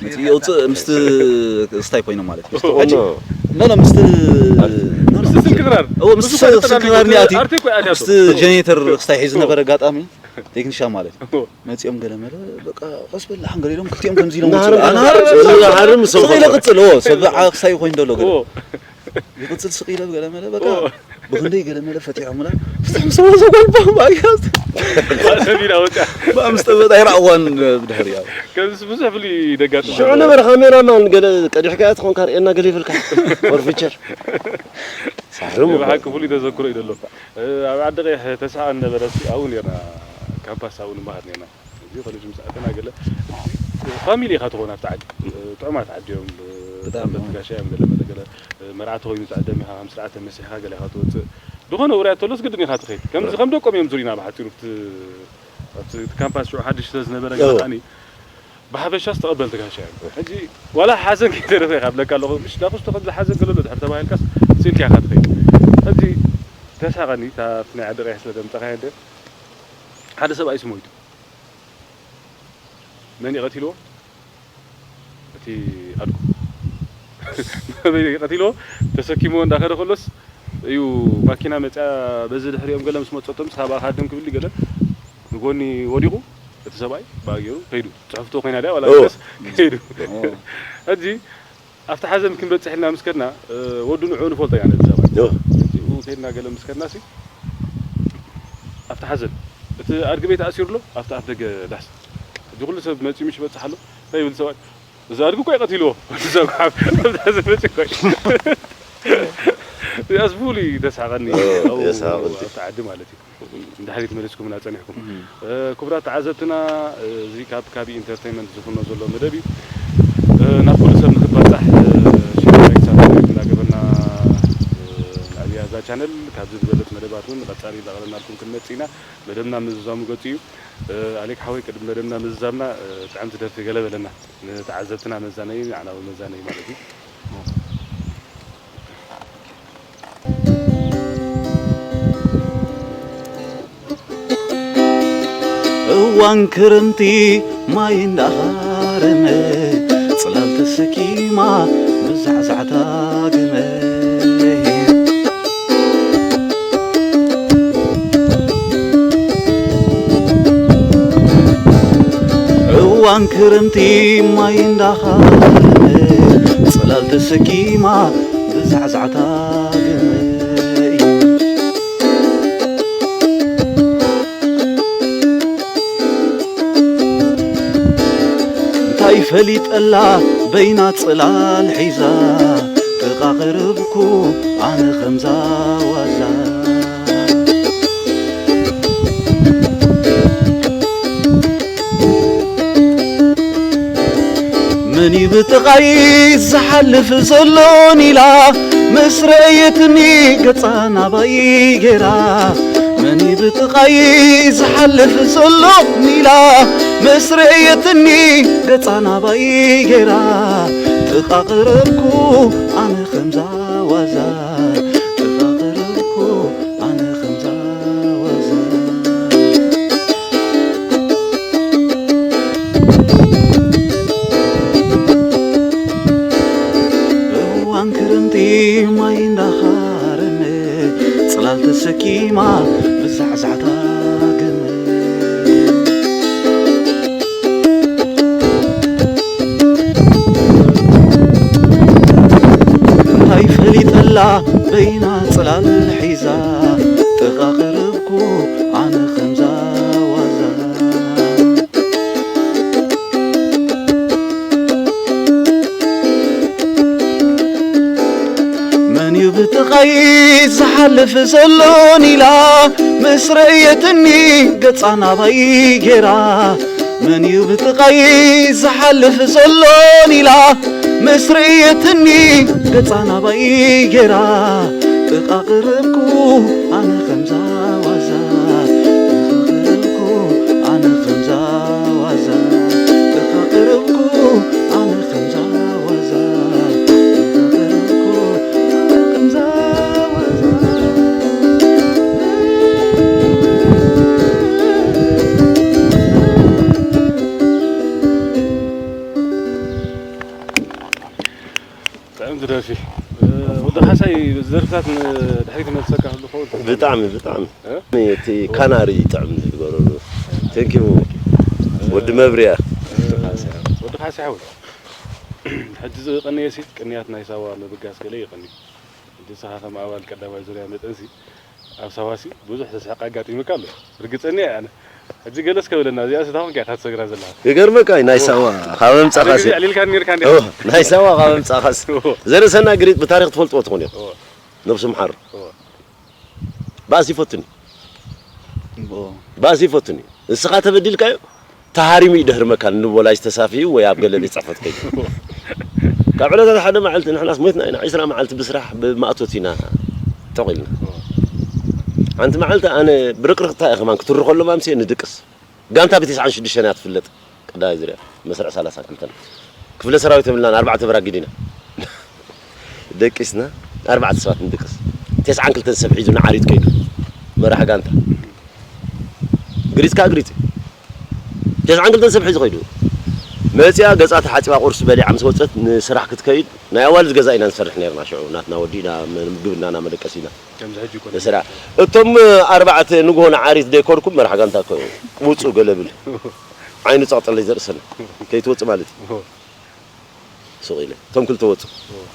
መጺኡ የውጽእ ምስቲ ክስታይ ኮይኖም ማለት እዩ። ምስቲ ሕጂ፣ ኖ፣ ኖ፣ ምስቲ፣ ኖ፣ ኖ፣ ምስቲ ስልኪ ክራር። እዎ፣ ምስቲ ምስቲ ስልኪ ክራር ክራር ኒኣቲ። ኣርቲ እኮ ኣትያቶ። ምስቲ ጀነሬተር ክስታይ ሒዙ ነበረ ኣጋጣሚ፣ ቴክኒሻን ማለት እዩ። እዎ። መጺኦም ገለ መለ፣ በቃ፣ ቀስ በል፣ ሓን ገለ ኢሎም፣ ክልቲኦም ከምዚ ኢሎም ናሃርም፣ ውጹ። ኣና ናሃርም፣ ስቕ ኢለ ናሃርም፣ ክጽል፣ እዎ፣ ሰብ ዓቕሳይ ኮይኑ ደሎ ገለ። እዎ። ይቕጽል ስቕ ኢለ ገለ መለ፣ በቃ፣ እዎ። ብኽንደይ ገለ መለ ፈቲሖምላ፣ ፍትሕም ሰቦ ዘጓልባ፣ ባያዝ። ባእሰ ቢላ ወጣ። ባእምስ ጠበጣ ይረኣዋን ብድሕሪያ። ከምዚ ብዙሕ ፍሉይ ደጋጥም ሽዑ ኣሎ። ነበረ ካሜራማን ገለ ቀዲሕካያ ትኾንካ ርእየና ገለ ይብልካ። ፎርፊቸር። ሳሕርም እኮ። ብሓቂ ፍሉይ ተዘክሮ እዩ ዘሎ። እ፣ ኣብ ዓዲ ቀይሕ ተስሓ ነበረ፣ እስኪ ኣብኡ ኔርና፣ ካምፓስ ኣብኡ ንመሃር ኔርና። እዚ ኮሌጅ ምስ ኣተና ገለ ፋሚሊ ኢኻ ትኾን ኣብቲ ዓዲ። እ፣ ጥዑማት ዓዲ እዮም። እ፣ ብጣዕሚ። ሰንበት ጋሻ እዮም፣ ገለ መለ ገለ፣ እ፣ መርዓ ተኾይኑ ትዕደም ኢኻ፣ ከም ስርዓተ መሲሕኻ ገለ ኢኻ ትወፅእ። ዝኾነ ውራያት ተሎስ ግድን ኢኻ ትኸይድ። ከምዚ፣ ከም ደቆም እዮም ዙሪና ብሓፂሩ፣ ኣብቲ፣ ኣብቲ ካምፓስ ሽዑ ሓድሽ ስለ ዝነበረ እዎ። ኣጋጣሚ፣ ብሓፈሻስ ተቐበልቲ ጋሻ እዮም። ሕጂ ዋላ ሓዘን ከይተረፈ ኢኻ ብለካ ኣለኹ። ምሽ ዳኹስቶ ከምዚ ሓዘን ገለሎ ድሕር ተባሂልካስ ስኢልካ ኢኻ ትኸይድ። ሕጂ ተሳቐኒ፣ እታ ኣብቲ ናይ ዓዲ ቀይሕ ስለ ዘምጻኻያ እንደ ሓደ ሰብኣይስ ሞይቱ። መን እዩ ቀቲልዎ? እቲ ኣድጉ። መን እዩ ቀቲልዎ? ተሰኪምዎ እንዳኸደ ከሎስ እዩ ማኪና መጽያ በዚ ድሕሪኦም ገለ ምስ መጸቶም፣ "ሳባ ካድም" ክብል ገለ ንጎኒ ወዲቑ፣ እቲ ሰብኣይ ብኣ ገይሩ ከይዱ። ጽሕፍቶ ኮይና ድያ ዋላ ኦ። ገለስ ከይዱ። ኦ። ሕጂ ኣብቲ ሓዘን ክንበጽሕ ኢልና ምስ ከድና፣ እ፣ ወዱ ንዕኡ ንፈልጦ ኢና ነቲ ሰብኣይ። ዮ። እቲኡ ከድና ገለ ምስ ከድና ሲ፣ ኣብቲ ሓዘን፣ እቲ ኣድጊ ቤት ኣሲሩ ኣሎ፣ ኣብቲ ኣፍ ደገ ዳስ። ሕጂ ኩሉ ሰብ መጺኡ ምሽ ይበጽሕ ኣሎ፣ እንታይ ይብል ሰብኣይ? እዚ ኣድጊ እኮ እዩ ቀቲልዎ። እዚ ሰብ ካብ ኣብቲ ሓዘን መጺኡ እኮ እዩ። እዚኣስ ፍሉይ ተስሓቐኒ። ኦ፣ ኣብኡ የስሓቐኒ። ኣብቲ ዓዲ ማለት እዩ። ንድሕሪት መሊስኩምና ጸኒሕኩም። እም። እ፣ ክቡራት ተዓዘብትና፣ እ፣ እዚ ካብ ካቢ ኢንተርቴይንመንት ዝፍኖ ዘሎ መደብ እዩ። እ፣ ናብ ኩሉ ሰብ ንኽባጻሕ፣ እ፣ ሼር፣ ላይክ፣ ሳብስክራይብ እንዳገበርና፣ እ፣ ንኣብያ እዛ ቻነል ካብዚ ዝበለጽ መደባት እውን ንቐጻሊ እንዳቕረብናልኩም ክንመጽእ ኢና። መደብና ምዝዛሙ ገጹ እዩ። እ፣ ኣሌክ ሓወይ፣ ቅድሚ መደብና ምዝዛምና፣ እ፣ ጥዕምቲ ደርፊ ገለ በለና። ንተዓዘብትና መዛነዪ፣ ንዓና እውን መዛነዪ ማለት እዩ። እዋን ክረምቲ ማይ እንዳኻረመ፣ ጽላል ተሰኪማ ብዛዕዛዕታ ግመ። እዋን ክረምቲ ማይ እንዳኻረመ፣ ጽላል ተሰኪማ ብዛዕዛዕታ ግመ። እንታይ ፈሊጠላ በይና ጽላል ሒዛ፣ ጥቓ ቀረብኩ ኣነ ከምዛ ዋዛ። መን እዩ ብጥቓይ ዝሓልፍ ዘሎን ኢላ፣ ምስ ረእየትኒ ገጻ ናባይ ገይራ። መን እዩ ብጥቓይ ዝሓልፍ ዘሎን ኢላ፣ ምስ ረእየትኒ ገጻ ናባይ ገይራ። ጥቓ ቀረብኩ ኣነ ከምዛ ዋዛ፣ ጥቓ ቀረብኩ ኣነ ከምዛ ዋዛ። እዋን ክረምቲ ማይ እንዳኻረመ፣ ጽላል ተሰኪማ ብዛዕዛዕታ ግመ። እንታይ ፈሊጠላ በይና ጽላል ሒዛ፣ ጥቓ ቀረብኩ ኣነ ከምዛ ዋዛ። መን እዩ ብጥቓይ ዝሓልፍ ዘሎን ኢላ፣ ምስ ረእየትኒ ገጻ ናባይ ገይራ። መን እዩ ብጥቓይ ዝሓልፍ ዘሎን ኢላ፣ ምስ ረእየትኒ ገጻ ናባይ ገይራ። ጥቓ ቀረብኩ ኣነ ከምዛ ዋዛ፣ ጥቓ ቀረብኩ ኣነ ከምዛ ዋዛ፣ ጥቓ ቀረብኩ ኣነ ከምዛ ዋዛ፣ ጥቓ ቀረብኩ ኣነ ከምዛ ዋዛ። ጥዕምቲ ደርፊ። እ፣ ወዲ ካሕሳይ፣ ደርፍታት ንድሕሪት ይመልሰካ ህሉ ኸውን? ብጣዕሚ፣ ብጣዕሚ። እ? እቲ ካናሪ ይጥዕም ዝገረሉ። ቴንኪው። ወዲ መብርያ። ወዲ ካሕሳይ ሓወይ። ሕጂ ዝቐነየሲ ቅንያት ናይ ሳዋ ምብጋስ ገለ ይቐንዩ። ሕጂ ንስኻ ከም ኣባል ቀዳማይ ዙርያ መጠንሲ ኣብ ሳዋሲ ብዙሕ ተስሕቕ ኣጋጢሙካ ኣሎ። ርግጸኛ እየ ኣነ። ሕጂ ገለ እስከ በለና፣ እዚኣ ስታ ኮንካ ኢኻ ትሰግራ ዘለኻ። ይገርመካ እዩ፣ ናይ ሳዋ ካብ ኣምጻኻሲ። ሓደ ግዜ ኣዕሊልካ ነይርካ እንዲኻ። ኦ፣ ናይ ሳዋ ካብ ኣምጻኻሲ። ኦ። ዘርእሰና ግሪጥ ብታሪኽ ትፈልጥዎ ትኾን ኢኹም። ኦ። ነብሱ ምሓሩ። ኦ። ባእሲ ይፈቱኒ። ኦ። ባእሲ ይፈቱኒ። ንስኻ ተበዲልካዮ፣ ተሃሪሙ እዩ ደህሪ መካን ንቦ ላይስ ተሳፊዩ ወይ ኣብ ገለ ቤት ጽሕፈት ከይዱ። ካብ ዕለታት ሓደ መዓልቲ ንሕናስ ሞትና ኢና፣ ዕስራ መዓልቲ ብስራሕ ብማእቶት ኢና ተቕ ኢልና። ሓንቲ መዓልቲ ኣነ ብርቅርቅታ እየ ከማን ክትሪ ከሎ ማምስየ ንድቅስ። ጋንታ ብተስዓን ሽዱሽተን እያ ትፍለጥ። ቀዳማይ ዙርያ መስርዕ ሰላሳን ክልተን። ክፍለ ሰራዊት የብልናን፣ ኣርባዕተ በራጊድ ኢና። ደቂስና ኣርባዕተ ሰባት ንድቅስ። ተስዓን ክልተን ሰብ ሒዙ ንዓሪት ከይዱ። መራሕ ጋንታ። ግሪጽ ከኣ ግሪጽ እዩ። ተስዓን ክልተን ሰብ ሒዙ ከይዱ። መጺኣ ገጻ ተሓጺባ ቁርሲ በሊዓ ምስ ወጸት ንስራሕ ክትከይድ ናይ ኣዋልድ ገዛ ኢና ንሰርሕ ነርና ሽዑ። ናትና ወዲእና ምግብና እና መደቀሲና። ከምዚ ሕጂ ይኮነ። ንስራሕ። እቶም ኣርባዕተ ንግሆ ንዓሪት ደይኮርኩም መራሕ ጋንታ እኮ ውጹ ገለ ብል። ዓይኑ ጸቕጠለይ ዘርእሰና። ከይትወጽእ ማለት እዩ። ሱቕ ኢለ። እቶም ክልተ ወፁ።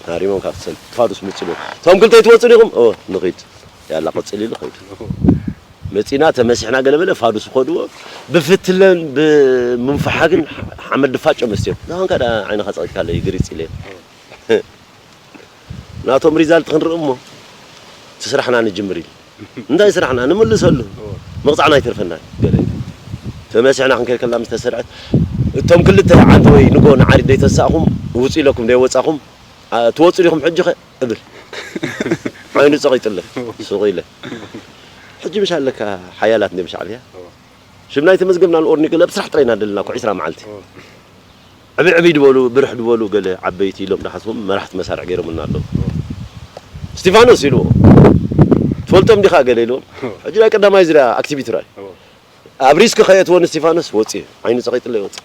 ሃሪሞም ካብቲ ሰልፊ። ፋዱስ ምፅኡ። እቶም ክልተ ኣይትወፁን ኢኹም? ኦ፣ ንኺድ። ያላ፣ ቀፅል ኢሉ ኸይዱ። መፂና፣ ተመሲሕና ገለ በለ፣ ፋዱስ ኸድዎ። ብፍትለን፣ ብምንፍሓግን ሓመድ ድፋጮ መስትዮም። ንኸንካ ደኣ ዓይንኻ ፀቒጥካለይ፣ ግሪፅ ኢለ። ናቶም ሪዛልት ክንርኢ እሞ፣ እቲ ስራሕና ንጅምር ኢሉ። እንታይ ስራሕና? ንምልሰሉ። መቕፃዕና ኣይተርፈና። ገለ ተመሲሕና ክንከይድ ከለና ምስ ተሰርዐት፣ እቶም ክልተ ዓዲ ወይ ንጎ ንዓዲ ዘይተሳእኹም፣ ውፁ ኢለኩም ዘይወፃኹም፣ ኣ፣ ትወፁ ዲኹም ሕጂ ኸ? እብል። ዓይኑ ፀቒጥለ። ሱቕ ኢለ። ሕጂ ምሽ ኣለካ ሓያላት እንድዮም ሻዕብያ። ሽም ናይ ተመዝገብና ንኦርኒ ገለ ኣብ ስራሕ ጥራይ ኢና ደለና እኮ ዒስራ መዓልቲ። ዕብይ ዕብይ ድበሉ፣ ብርሕ ድበሉ፣ ገለ ዓበይቲ ኢሎም ድሓስቦም መራሕቲ መሳርዕ ገይሮምልና ኣለዉ። እስቲፋኖስ ኢልዎ። ትፈልጦም ዲኻ ገለ ኢልዎም። ሕጂ ናይ ቀዳማይ ዙርያ ኣክቲቪቲ ራይ። ኣብ ሪስክ ከየእትዎ ንስቲፋኖስ ወፂኡ። ዓይኑ ፀቒጥለ ይወፅእ።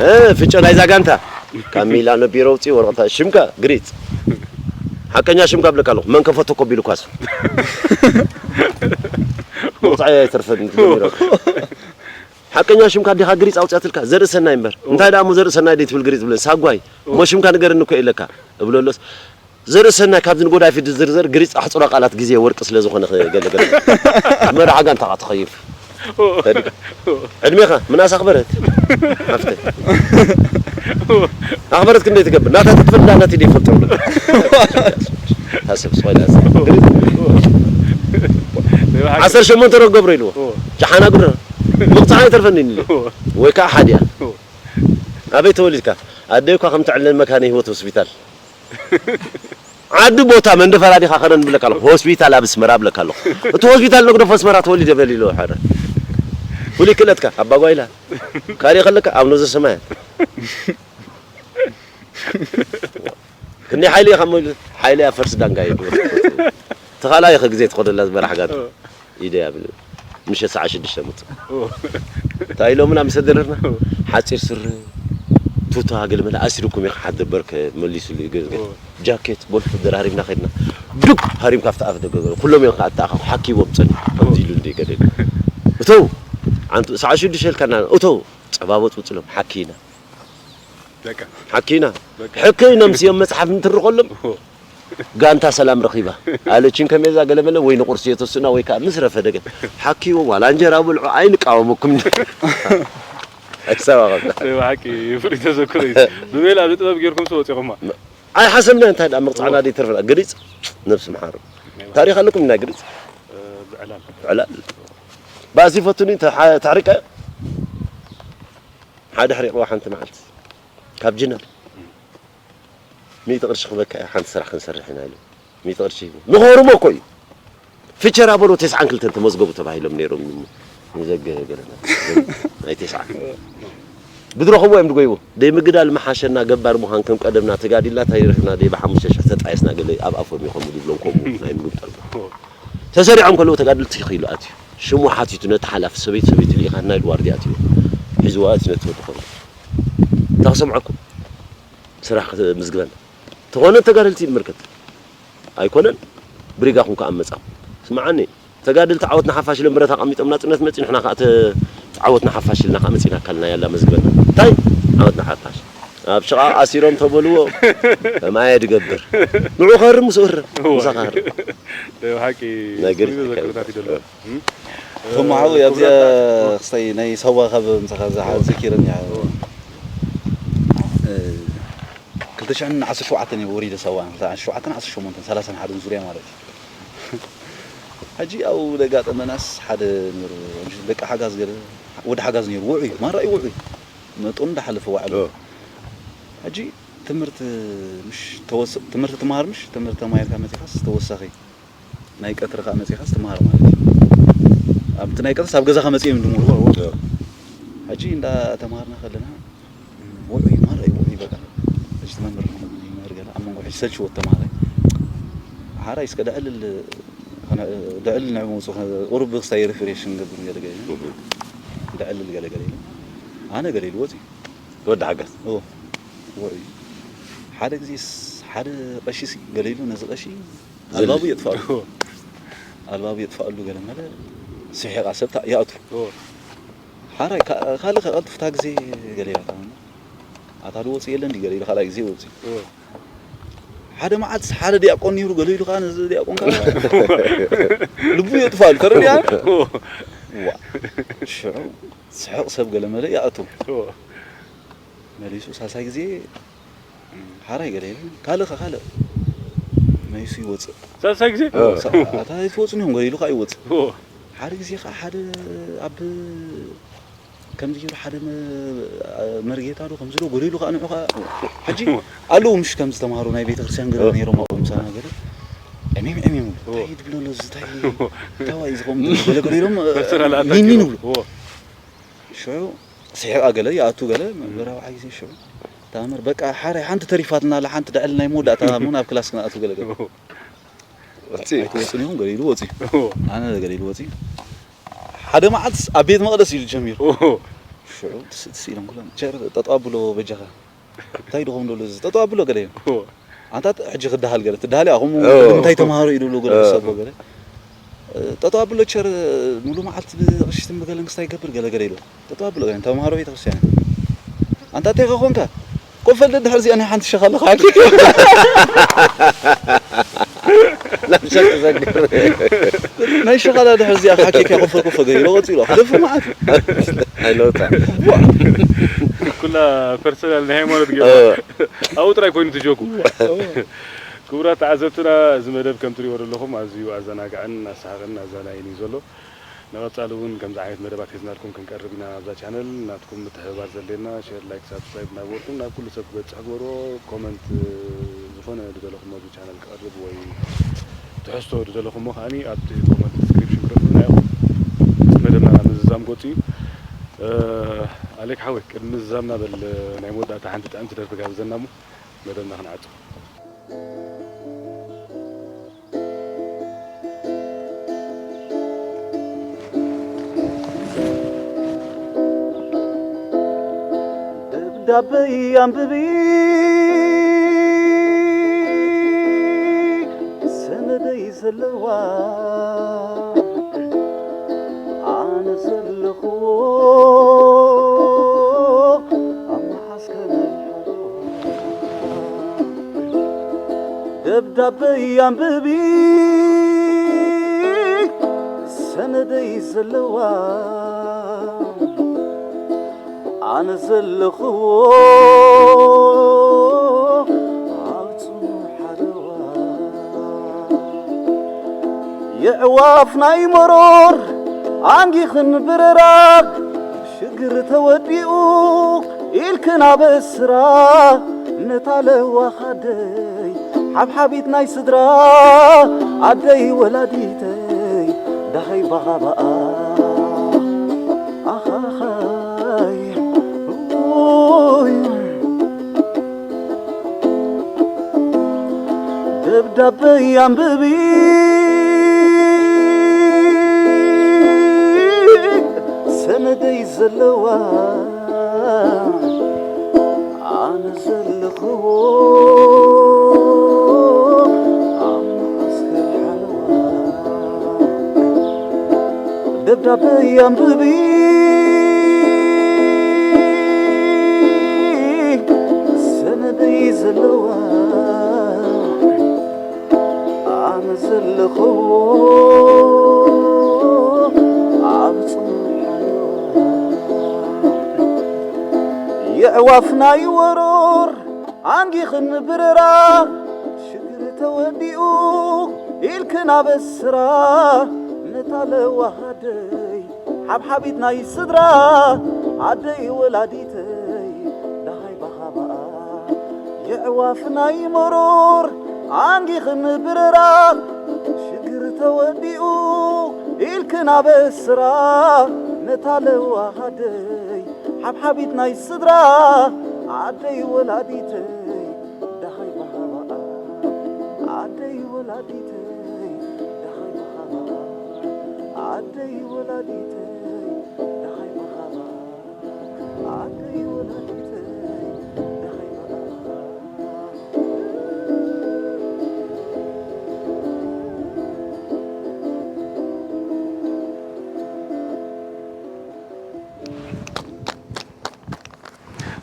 እ፣ ፍጮ ናይዛ ጋንታ። ካብ ሚላኖ ቢሮ ውፅእ ወረቐታ። ሽምካ ግሪፅ። ሓቀኛ ሽምካ ብለካ ኣለኹ። መን ከፈቶ ኮቢሉ ኳስ። መቕፃዒ ኣይተርፈን። ሓቀኛ ሽምካ ዲኻ ግሪፅ ኣውፅኣትልካ? ዘርእሰናይ እምበር። እንታይ ደኣ እሞ ዘርእሰናይ ደይ ትብል ግሪፅ ብለን? ሳጓይ። እሞ ሽምካ ንገረኒ እኮ ኢለካ። እብለሎስ፣ ዘርእሰናይ ካብዚ ንጎዳይ ፊት ዝርዘር ግሪፅ ኣሕፅሮ ቃላት ግዜ ወርቂ ስለ ዝኾነ ገለ ገለ። መርዓ ጋንታ ኸዓ ትኸይፍ። ተድካ። ዕድሜኻ ምናስ ኣኽበረት? ሓፍተይ። ኣኽበረት ክንደይ ትገብር? ናታ ትፈልጣ ናቲ ደይ ፈልጦ። ታሰብ ስኾይላ። ዓሰርተ ሸሞንተ ሮ ገብሮ ኢልዎ። ጨሓና ግብረ። ምቕፃዕ ኣይተርፈኒ ኢሉ። ወይ ከዓ ሓዲኣ። ኣበይ ተወሊድካ? ኣደይ እኳ ከም ትዕለን መካነ ህይወት ሆስፒታል። ዓዲ ቦታ መንደፈራ ዲኻ ከረን ብለካ ኣለኹ። ሆስፒታል ኣብ ኣስመራ ብለካ ኣለኹ። እቲ ሆስፒታል ነግደፎ ኣስመራ ተወሊደ በል ኢሉ ሓደ። ፍሉይ ክእለትካ ኣባ ጓይላ። ካሊእ ከለካ ኣብ ኖዘ ሰማያት። ክንደይ ሓይሊ ኢኻ ሞ ኢሉ፣ ሓይሊ ኣብ ፈርሲ ዳንጋ እዩ። ተኻላይ ኢኸ ግዜ ትኸደላ ዝበራሕ ጋር። ኢደ ኣብ ምሸት ሰዓት ሽዱሽተ ምጽእ። እንታይ ኢሎምና ምስ ተደረርና? ሓጺር ስረ፣ ቱታ፣ ገለ መለ ኣሲሩኩም ኢኻ ሓደበርከ መሊሱሉ እዩ ገለ ገለ። ጃኬት፣ ጎልፍ ደራሪብና ከድና። ዱብ! ሃሪም ካብቲ ኣፍ ደገ ገለ። ኩሎም እዮም ከኣ ተኣኻኹ ሓኪቦም ጸኒሑ። ከምዚ ኢሉ እንደ ገለ ገለ። እተው! ኣንቱ ሰዓት ሽዱሽተ ኢልካና፣ እተው! ጸባበጥ ውጽሎም፣ ሓኪና። በቃ። ሓኪና። በቃ። ሕክይ ነምስዮም መጽሓፍ እንትርኸሎም። ኦ። ጋንታ ሰላም ረኺባ። ኣለችን ከመዛ ገለ መለ ወይ ንቁርሲ የተስና ወይ ከዓ ምስ ረፈደ ግን። ሓኪዎ ዋላ እንጀራ ብልዑ ኣይንቃወመኩም። ኣይሰባቐብና። ብሓቂ ፍሉይ ተዘክሮ እዩ። ብቤላ ብጥበብ ጌርኩም ሰው ወፂኹማ። ኣይሓሰብና እንታይ ደኣ መቕጻዕና ደይ ተርፍና። ግሪጽ ነብሲ ምሓሩ። ታሪኽ ኣለኩም ናይ ግሪጽ? እ፣ ብዕላል። ብዕላል። ባእሲ ፈቱኒ ተሓ-፣ ተሕሪቀ። ሓደ ሕሪቕዋ ሓንቲ መዓልቲ። ካብ ጅነር። ሚእቲ ቅርሺ ክበካ እያ፣ ሓንቲ ስራሕ ክንሰርሕ ኢና ኢሉ። ሚእቲ ቅርሺ ሂቡ። ንኸርሞ እኮ እዩ። ፊቸር ኣበሎ ተስዓን ክልተን ተመዝገቡ ተባሂሎም ነይሮም። ንዘገ ገለና። ናይ ተስዓ። ብድረኸቦ እዮም ድጎይቦ። ደይ ምግዳል መሓሸና ገባር ምዃን ከም ቀደምና ተጋዲልና ታይረኽና ደይ ብሓሙሽተ ሽሕ ተጣየስና ገለ ኣብ ኣፎም ይኸሙ ድብሎም ከምኡ ናይ ምግብ ጠርጎ። ተሰሪዖም ከለዉ ተጋድልቲ ይኽኢሉ ኣትዩ። ሽሙ ሓቲቱ ነቲ ሓላፊ ሰበይቲ ሰበይቲ ልኢኻና ኢሉ ዋርድያ ኣትዩ። ሒዝዋ ኣትዩ ነቲ ወዲ ኾነ። እንታይ ክሰምዐኩም? ስራሕ ክምዝግበና። ተኾነ ተጋደልቲ ይምልከት። ኣይኮነን፣ ብሪጋኹም ከኣ መጻኹም። ስምዓኒ፣ ተጋደልቲ ዓወት ንሓፋሽ ኢሎም ብረት ኣቐሚጦም ናጽነት መጺኡ፣ ንሕና ከኣ ተ-፣ ዓወት ንሓፋሽ ኢልና ከኣ መጺእና ኣካልና ያላ መዝግበና። እንታይ? ዓወት ንሓፋሽ። ኣብ ሽቓቕ ኣሲሮም ተበልዎ፣ ከማየ ድገብር። ንዑ ከርም ምስ እረ፣ እወ። ምሳኻ ከርም። ናይ ብሓቂ ናይ ግሪክ ፍሉይ ኣካይዳ። ዘክርታት እዩ ዘሎ። እም? እቶም ሓው እ፣ ኣብዚኣ ክብረታ-፣ ክስታይ ናይ ሳዋ ካብ ምሳኻ ዝሓ-፣ እወ። ዘኪረኒ እያ። እወ። እ፣ ክልተ ሽሕን ዓሰርተ ሸውዓተን እዩ ወሪደ ሳዋ፣ ክልተ ሽሕን ዓሰርተ ሸሞንተን፣ ሰላሳን ሓደን ዙርያ ማለት እዩ። ሕጂ ኣብኡ ዘጋጠመናስ ሓደ ነይሩ፣ ደቂ ሓጋዝ ገለ፣ ወዲ ሓጋዝ ነይሩ፣ ውዑይ፣ ማራ እዩ ውዑይ። መጠኑ እንዳሓለፈ ዋዕሉ። ኦ። ሕጂ ትምህርቲ ምሽ ተወስ-፣ ትምህርቲ ትመሃር ምሽ፣ ትምህርቲ ተማሂርካ መጺኻስ ተወሳኺ ናይ ቀትሪ ከኣ መጺኻስ ትመሃር ማለት እዩ። ኣብቲ ናይ ቀትርስ ኣብ ገዛኻ መጺኦም ድምርዎ። ኦ። ሕጂ እንዳ ተማሃርና ከለና፣ ውዑይ፣ ማራ እዩ ውዑይ በቃ። ሕጂ እቲ መምህር ይመሃር ገለ፣ ኣብ መንጎ ሕጂ ሰልችዎ ተማሃራይ። ሓራይ እስከ ደዕልል፣ ከነ-፣ ደዕልል ንዕኡ መውጽኡ፣ ከነ-፣ ቁሩብ ክስታይ ሪፍሬሽ ንገብር ገለ ገለ። እህ። ደዕልል ገለ ገለ ኢሉ። ኣነ ገለ ኢሉ ወጺኡ። ወዲ ሓጋዝ። ኦ፣ ውዑይ። ሓደ ግዜስ፣ ሓደ ቀሺሲ ገለ ኢሉ ነዚ ቀሺ ዘል- ኣልባቡ የጥፋሉ። ኣልባቡ የጥፋሉ ገለ መለ፣ ስሒቓ ሰብታ ይኣቱ። ኦ። ሓራይ፣ ካ-፣ ካልእ ከቐልጥፍታ ግዜ ገለ ኢላታ። ኣታ ዶ ወፂ የለን ድዩ ገለ ኢሉ ካልኣይ ግዜ ወፂ። ሓደ መዓልቲ ሓደ ዲያቆን ነይሩ ገለ ኢሉ ከዓ ነዚ ዲያቆን ከዓ ልቡ የጥፋሉ። ተረዲኣ? ዋ፣ ሽዑ ስሕቕ ሰብ ገለ መለ ይኣቱ። መሊሱ ሳልሳይ ግዜ ሓራይ ገለ ኢሉ ካልእ ከ ካልእ መሊሱ ይወፅእ። ሳልሳይ ግዜ? ኣታ ኣይትወፅን እዮም ገለ ኢሉ ከዓ ይወፅእ። ሓደ ግዜ ከዓ ሓደ ኣብ ከምዚ ገይሩ ሓደ መ- መርጌታ ዶ ከምዚ ዶ ገሊሉ ከዓ ንዑ ከዓ ሕጂ ኣለዉ ምሽ ከምዚ ተምሃሮ ናይ ቤተ ክርስቲያን ገለ ነይሮም ኣብኡ ምሳና ገለ ዕሚም ዕሚም እንታይ ድብሎ ኣሎ እዚ እንታይ እንታይ ዋይ ዝኸውን ገለ ገለ ኢሎም ኒኒን ይብሉ ሽዑ ስሒቓ ገለ ይኣቱ ገለ መበራብዓ ግዜ ሽዑ ታምር በቃ ሓራይ ሓንቲ ተሪፋትና ኣላ ሓንቲ ድዕል ናይ መወዳእታ ሞ ናብ ክላስ ክንኣቱ ገለ ገለ ኣይትወፅን ኢኹም ገለ ኢሉ ወፂ ኣነ ገለ ኢሉ ወፂ ሓደ መዓልትስ ኣብ ቤት መቕደስ እዩ ጀሚሩ ሽዑ ትስኢሎም ኩሎም ቸር ጠጠው ኣብሎ በጃኻ እንታይ ድኾም ደሎ እዚ ጠጠው ኣብሎ ገለ እዮም ኣንታ ሕጂ ክደሃል ገለ ትደሃል እያ ከምኡ እንታይ ተምሃሮ እዩ ድብሎ ገለ ሰቦ ገለ ጠጠው ኣብሎ ቸር ሙሉ መዓልቲ ብቕሽትን ብገለን ክስታይ ይገብር ገለ ገለ ኢሉ ጠጠው ኣብሎ ገለ ተምሃሮ ቤተክርስትያን ኣንታ እንታይ ከኾንካ ኮፈል ደድሕር እዚኣ ናይ ሓንቲ ሸኻ ኣለኻ ሓኪክ ናብ ሸክ ዘግር ናይ ሸኻላ ድሕር እዚኣ ሓኪክ ኮፈል ኮፈል ገለ ኢሎ ቀፂሎ ክደፍር መዓት ኣይለውጣ ኩላ ፐርሰናል ናይ ሃይማኖት ገ ኣብኡ ጥራይ ኮይኑ ትጆኩ ክቡራት ተዓዘብትና እዚ መደብ ከም ትሪኦ ዘለኹም ኣዝዩ ኣዘናጋዕን ኣሰሓቕን ኣዛናይን እዩ ዘሎ ንቐፃሊ እውን ከምዚ ዓይነት መደባት ሒዝናልኩም ክንቀርብ ኢና ኣብዛ ቻነል ናትኩም ምትሕብባር ዘድልየና ሼር ላይክ ሳብስክራይብ እናገበርኩም ናብ ኩሉ ሰብ ክበፅሕ ግበርዎ ኮመንት ዝኾነ ዝደለኹም ኣብዚ ቻነል ክቐርብ ወይ ትሕዝቶ ዝደለኹሞ ከዓኒ ኣብቲ ኮመንት ዲስክሪፕሽን ክረኽቡና ኢኹም መደብና ናብ ምዝዛም ገፁ እዩ ኣሌክ ሓወይ ቅድሚ ምዝዛምና በል ናይ መወዳእታ ሓንቲ ጥዕምቲ ደርፊ ጋብዘና እሞ መደብና ክንዓፁ ደብዳበይ ኣንብቢ ሰነደይ ዘለዋ ኣነ ዘለኽዎ ኣብ መሓስከ ናይ ሓለዋ ደብዳበይ ኣንብቢ ሰነደይ ዘለዋ ኣነ ዘለኽዎ ኣብ ጽኑሕ ሓለዋ የዕዋፍ ናይ መሮር ኣንጊኽን ብረራብ ሽግር ተወዲኡ ኢልክን ኣበስራ ነታ ለዋኽ ኣደይ ሓብሓቢት ናይ ስድራ ኣደይ ወላዲተይ ደሃይ ባኻባኣ ኣኻኻይ ኡይ ደብዳበይ ኣንብቢ ሰነደይ ዘለዋ ኣነ ዘለኽዎ ኣብ መዓስከር ሓለዋ ደብዳበይ ኣንብቢ ሰነደይ ዘለዋ ኣነ ዘለኽዎ ኣብ ጽኑሕ ሓለዋ የዕዋፍ ናይ ወሮር ኣንጊኽን ብረራ ሽግር ተወዲኡ ኢልክን ኣበስራ ነታ ለዋህ ኣደይ ሓብሓቢት ናይ ስድራ ኣደይ ወላዲተይ ደሃይ ባኻባኣ የዕዋፍ ናይ መሮር ኣንጊኽን ብረራ ሽግር ተወዲኡ ኢልክን ኣበስራ ነታ ለዋህ ኣደይ ሓብሓቢት ናይ ስድራ ዓደይ ወላዲተይ ደሃይ ባሃባኣ ዓደይ ወላዲተይ ደሃይ ባሃባኣ ዓደይ ወላዲተይ ደሃይ ባሃባኣ ዓደይ ወላዲተይ ደሃይ ባሃባኣ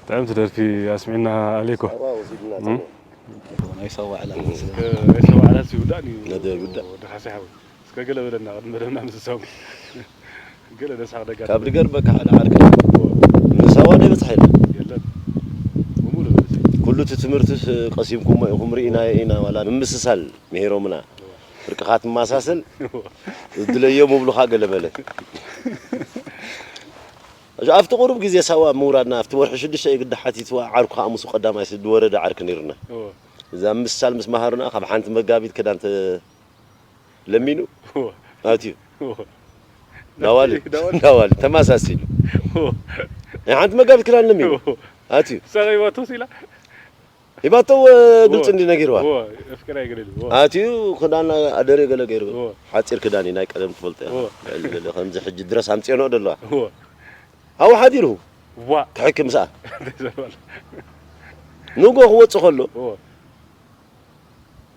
ጥዕምቲ ደርፊ ኣስሚዕና ኣሌኮ። ሳዋ ወሲድና እም? ናይ ሳዋ ዕላል እስከ ናይ ሳዋ ዕላል ይውዳእ ድዩ? መደብ ይውዳእ። ወዲ ካሳ ሓወይ። እስከ ገለ በለና ቅድሚ መደብና ምስሳው። ገለ ደሳቕ ደጋ ካብ ድገርመካ ሓደ ዓርኪ ንሳዋ ዶ ይበፅሕ የለን። የለን። ብሙሉ መንእሰይ። ኩሉ እቲ ትምህርትስ ቀሲምኩሞ ኢኹም ርኢናዮ ኢና ዋላ ምምስሳል ምሂሮምና። ፍርቅኻ ትመሳሰል እድለዮ ምብሉኻ ገለ በለ። ኣብቲ ቁሩብ ግዜ ሳዋ ምውራድና ኣብቲ ወርሒ ሽዱሽተ የግዲ ሓቲትዋ ዓርኩ ከዓ ምስኡ ቀዳማይ ዝወረደ ዓርኪ ነይሩና። እዎ። እዛ ምምስሳል ምስ መሃሩና ካብ ሓንቲ መጋቢት ክዳን ተ- ለሚኑ እዎ። ኣትዩ እዎ። ናዋሊ ናዋሊ። ናዋሊ ተመሳሲሉ እዎ። ናይ ሓንቲ መጋቢት ክዳን ለሚኑ እዎ። ኣትዩ ሰበይ ባቶ ሲላ። ሂባቶ ግልፂ እንዲ ነጊርዋ እዎ። ኣፍቅራ ይግደል። እዎ። ኣትዩ ክዳን ኣደሪ ገለ ገይሩ እዎ። ሓፂር ክዳን እዩ ናይ ቀደም ትፈልጦ ኢኻ። እዎ። ልዕሊ ከምዚ ሕጂ ድረስ ኣምፅኦ ኣለዋ እዎ። ኣብኡ ሓዲሩ ዋ። ክሕክም ሰኣ ተዘርባል። ንጎ ክወፅእ ከሎ እዎ።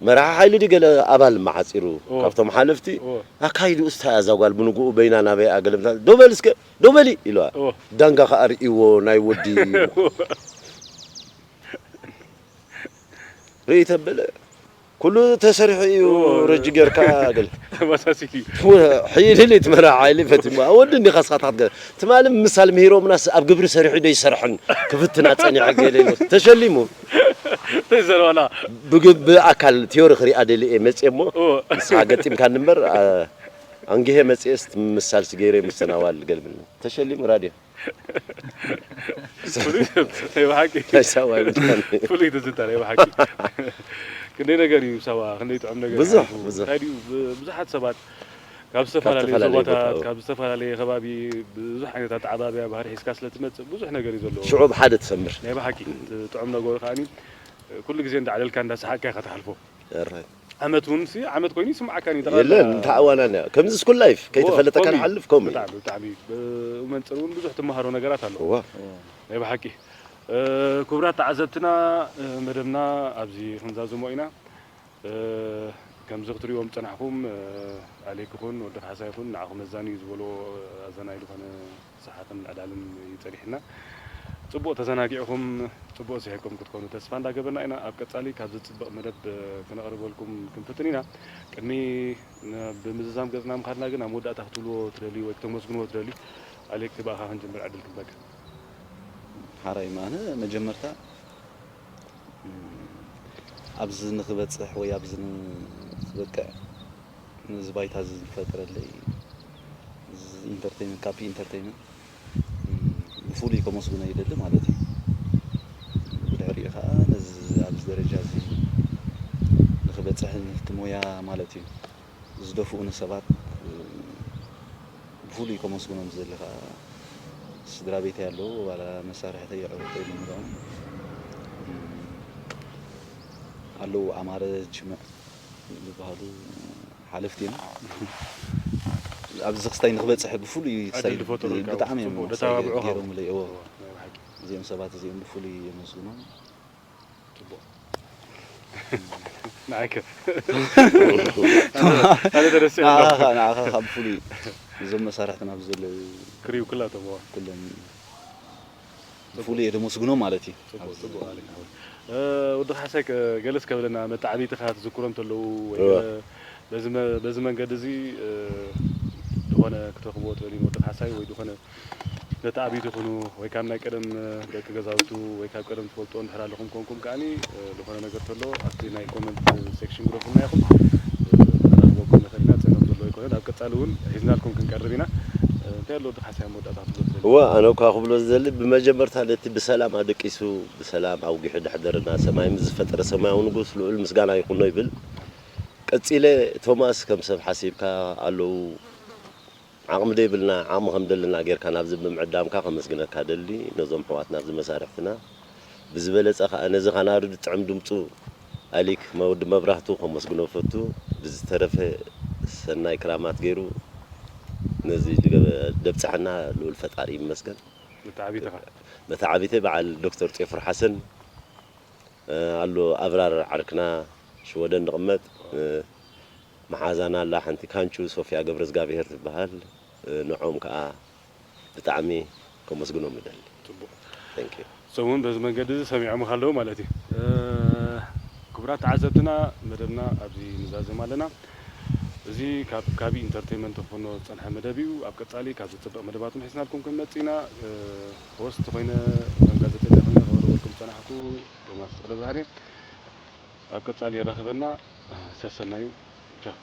መራሒ ሓይሊ ድዩ ገለ ኣባል መዓፂሩ እዎ። ካብቶም ሓለፍቲ እዎ። ኣካይድኡ ስታይ እያ እዛ ጓል ብንግኡ በይና ናበይ ኣገለምታ ዶ በል እስከ ዶ በሊ ኢልዋ እዎ። ዳንጋ ከዓ ርእይዎ ናይ ወዲ ርኢ ተበለ ኩሉ ተሰሪሑ እዩ እዎ። ረጂ ጌርካ ገለ ተመሳሲል እዩ። ሕይልል ትመራ ሓይሊ ፈቲማ ወዲ እንዲኻ ስኻ ትኻትገ ትማሊ ምሳል ምሂሮምናስ ኣብ ግብሪ ሰሪሑ ዶ ይሰርሕን ክፍትና ፀኒሐ ገለ ኢሉ ተሸሊሙ ተዘርባላ። ብግ- ብኣካል ቲዮሪ ክሪኣ ደሊ እየ መፅየ እሞ እዎ። ንስኻ ገጢምካ ንበር ኣ- ኣንጊሄ መፅየስ ምሳል ስገይረ ምሰናዋል ገልብኒ ተሸሊሙ ራድዮ ፍሉይ ናይ ብሓቂ ናይ ሳዋ ይመስለኒ። ፍሉይ ትዝታ ናይ ብሓቂ። ክንደይ ነገር እዩ ሳዋ፣ ክንደይ ጥዑም ነገር እዩ ብዙሕ፣ ሓሊፉ። ብዙሕ። እንታይ ድዩ ብ- ብዙሓት ሰባት ካብ ዝተፈላለዩ ዝተፈላለዩ ዞባታት ቦታ፣ ካብ ዝተፈላለዩ ከባቢ ብዙሕ ዓይነት ኣተዓባብያ ባህሪ ሒዝካ ስለ ትመፅእ ብዙሕ ነገር እዩ ዘለዎ። ሽዑ ብሓደ ትሰምር ናይ ብሓቂ እቲ ጥዑም ነገሩ ከዓኒ ኩሉ ግዜ እንዳዕለልካ እንዳሰሓቅካ ኢኻ ትሓልፎ። የራይ። ዓመት እውን ሲ ዓመት ኮይኑ ይስምዓካ እዩ የለን እንተ ኣዋናን እያ ከምዚ ስኩል ላይፍ ከይተፈለጠካ ከምኡ እዩ። ንሓልፍ ከምኡ እዩ። ብጣዕሚ ብጣዕሚ ብመንፅር እውን ብዙሕ ትመሃሮ ነገራት ኣለዎ። እዋ ናይ ብሓቂ እ፣ ክቡራት ተዓዘብትና እ፣ መደብና ኣብዚ ክንዛዝሞ ኢና። እ፣ ከምዚ ክትሪእዎም ዝፀናሕኩም እ፣ ኣሌክ ይኹን ወዲ ካሕሳ ይኹን ንዓኹም መዛኒ እዩ ዝበሎ ኣዘናይ ዝኾነ ሰሓቕን ዕላልን እዩ ፀኒሕና። ፅቡቕ ተዘናጊዕኹም ፅቡቕ ስሒቕኩም ክትኮኑ ተስፋ እንዳገበርና ኢና። ኣብ ቀፃሊ ካብዚ ፅብቕ መደብ እ፣ ክነቕርበልኩም ክንፍትን ኢና። ቅድሚ ን- ብምዝዛም ገፅና ምኻድና ግን ኣብ መወዳእታ ክትብልዎ ትደልዩ ወይ ክተመስግንዎ ትደልዩ ኣሌክ ብኣኻ ክንጅምር ዕድል ክንበካ። ሓራይ ማነ መጀመርታ እም፣ ኣብዚ ንክበፅሕ ወይ ኣብዚ ንክበቅዕ ነዚ ባይታ እዚ ዝፈጠረለይ እዚ ኢንተርቴይንመንት ካፒ ኢንተርቴይንመንት እም፣ ብፍሉይ ከመስግኖ ይደሊ ማለት እዩ። ብድሕሪኡ ከዓ ነዚ ኣብዚ ደረጃ እዚ ንክበፅሕ እቲ ሞያ ማለት እዩ ዝደፍኡኒ ሰባት እም፣ ብፍሉይ ከመስግኖም ዝደሊ ከዓ ስድራ ቤተይ ኣለዉ ዋላ መሳርሕተይ ኣዕሩኽተይ ብምልኦም እም፣ ኣለዉ ኣማረ ጅምዕ ዝበሃሉ ሓለፍቲ እዮም ኣብዚ ክስታይ ንክበፅሕ ብፍሉይ ክስታይ ዕድል ዝፈጠሩልካ ብጣዕሚ እዮም ፅቡቅ ክስታይ ደተባብዑኻ ገይሮምለይ እዎ ናይ ብሓቂ እዚኦም ሰባት እዚኦም ብፍሉይ የመስግኖም ፅቡቅ ንዓይከ ኣነ ተረሲዐ ኣለኹ ንዓኻ ንዓኻ ካብ ብፍሉይ እዞም መሳርሕትና ኣብዚ ዘለዉ ክሪኡ ኩላቶም እዋ ኩሎም ብፍሉይ እየ ደመስግኖም ማለት እዩ ፅቡቅ ፅቡቅ ኣሌክ ሓወይ እ፣ ወዲ ካሕሳይ ከ- ገለስ ከብለና መተዓቢትኻ ትዝክሮም ተለዉ ወይ እወ። ገለ በዚ መ- በዚ መንገዲ እዚ እ፣ ዝኾነ ክትረኽብዎ ትደልዩ ወዲ ካሕሳይ ወይ ዝኾነ መተዓቢት ይኹኑ ወይ ካብ ናይ ቀደም እ፣ ደቂ ገዛውቱ ወይ ካብ ቀደም ትፈልጥዎ እንድሕር ኣለኹም ኮንኩም ከዓኒ እ፣ ዝኾነ ነገር ተሎ ኣብቲ ናይ ኮመንት ሴክሽን ግደፉልና ኢኹም እ፣ ክንረኽበኩም ንኽእል ኢና ፅዕኖም ዘለዎ ኣይኮነን ኣብ ቀፃሊ እውን ሒዝናልኩም ክንቀርብ ኢና እ፣ እንታይ ኣሎ ወዲ ካሕሳይ ኣብ መወዳእታ ክትብሎ ትደሊ እወ ኣነ እኳ ክብሎ ዝደሊ ብመጀመርታ ነቲ ብሰላም ኣደቂሱ ብሰላም ኣውጊሑ ደሕደረና ሰማይ ምስ ዝፈጠረ ሰማያዊ ንጉስ ልዑል ምስጋና ይኹኖ ይብል ቀጺለ ቶማስ ከም ሰብ ሓሲብካ ኣለዉ ዓቕሚ ደይብልና ዓቕሚ ከም ደልና ጌርካ ናብዚ ብምዕዳምካ ከመስግነካ ደሊ ነዞም ኣሕዋትና ኣብዚ መሳርሕትና ብዝበለጸ ከኣ ነዚ ካናሪ ዝጥዕም ድምጹ ኣሊክ መወዲ መብራህቱ ከመስግኖ ፈቱ ብዝተረፈ ሰናይ ክራማት ገይሩ ነዚ ደብጽሐና ልኡል ፈጣሪ ይመስገን መተዓቢትኻ መተዓቢተይ በዓል ዶክተር ጤፍር ሓሰን ኣሎ ኣብራር ዓርክና ሽወደን ንቕመጥ መሓዛና ኣላ ሓንቲ ካንቹ ሶፊያ ገብረ እግዚኣብሄር ትበሃል ንዖም ከዓ ብጣዕሚ ከመስግኖም ይደሊ ፅቡቅ Thank you። ሰሙን በዚ መንገዲ እዚ ሰሚዖም ኣለዉ ማለት እዩ። ክቡራት ተዓዘብትና፣ መደብና ኣብዚ ንዛዘም ኣለና። እዚ ካብ ካቢ ኢንተርቴይንመንት ክፍኖ ዝጸንሐ መደብ እዩ። ኣብ ቀጻሊ ካብ ዝጽበቕ መደባትኩም ሒዝናልኩም ክንመጽእ ኢና። ሆስት ኮይነ፣ ከም ጋዜጠኛ ኮይነ ከቕርበልኩም ዝጸናሕኩ ቶማስ ተኽለብርሃን እየ። ኣብ ቀጻሊ የራኽበና። ሰሰናዩ። ቻው።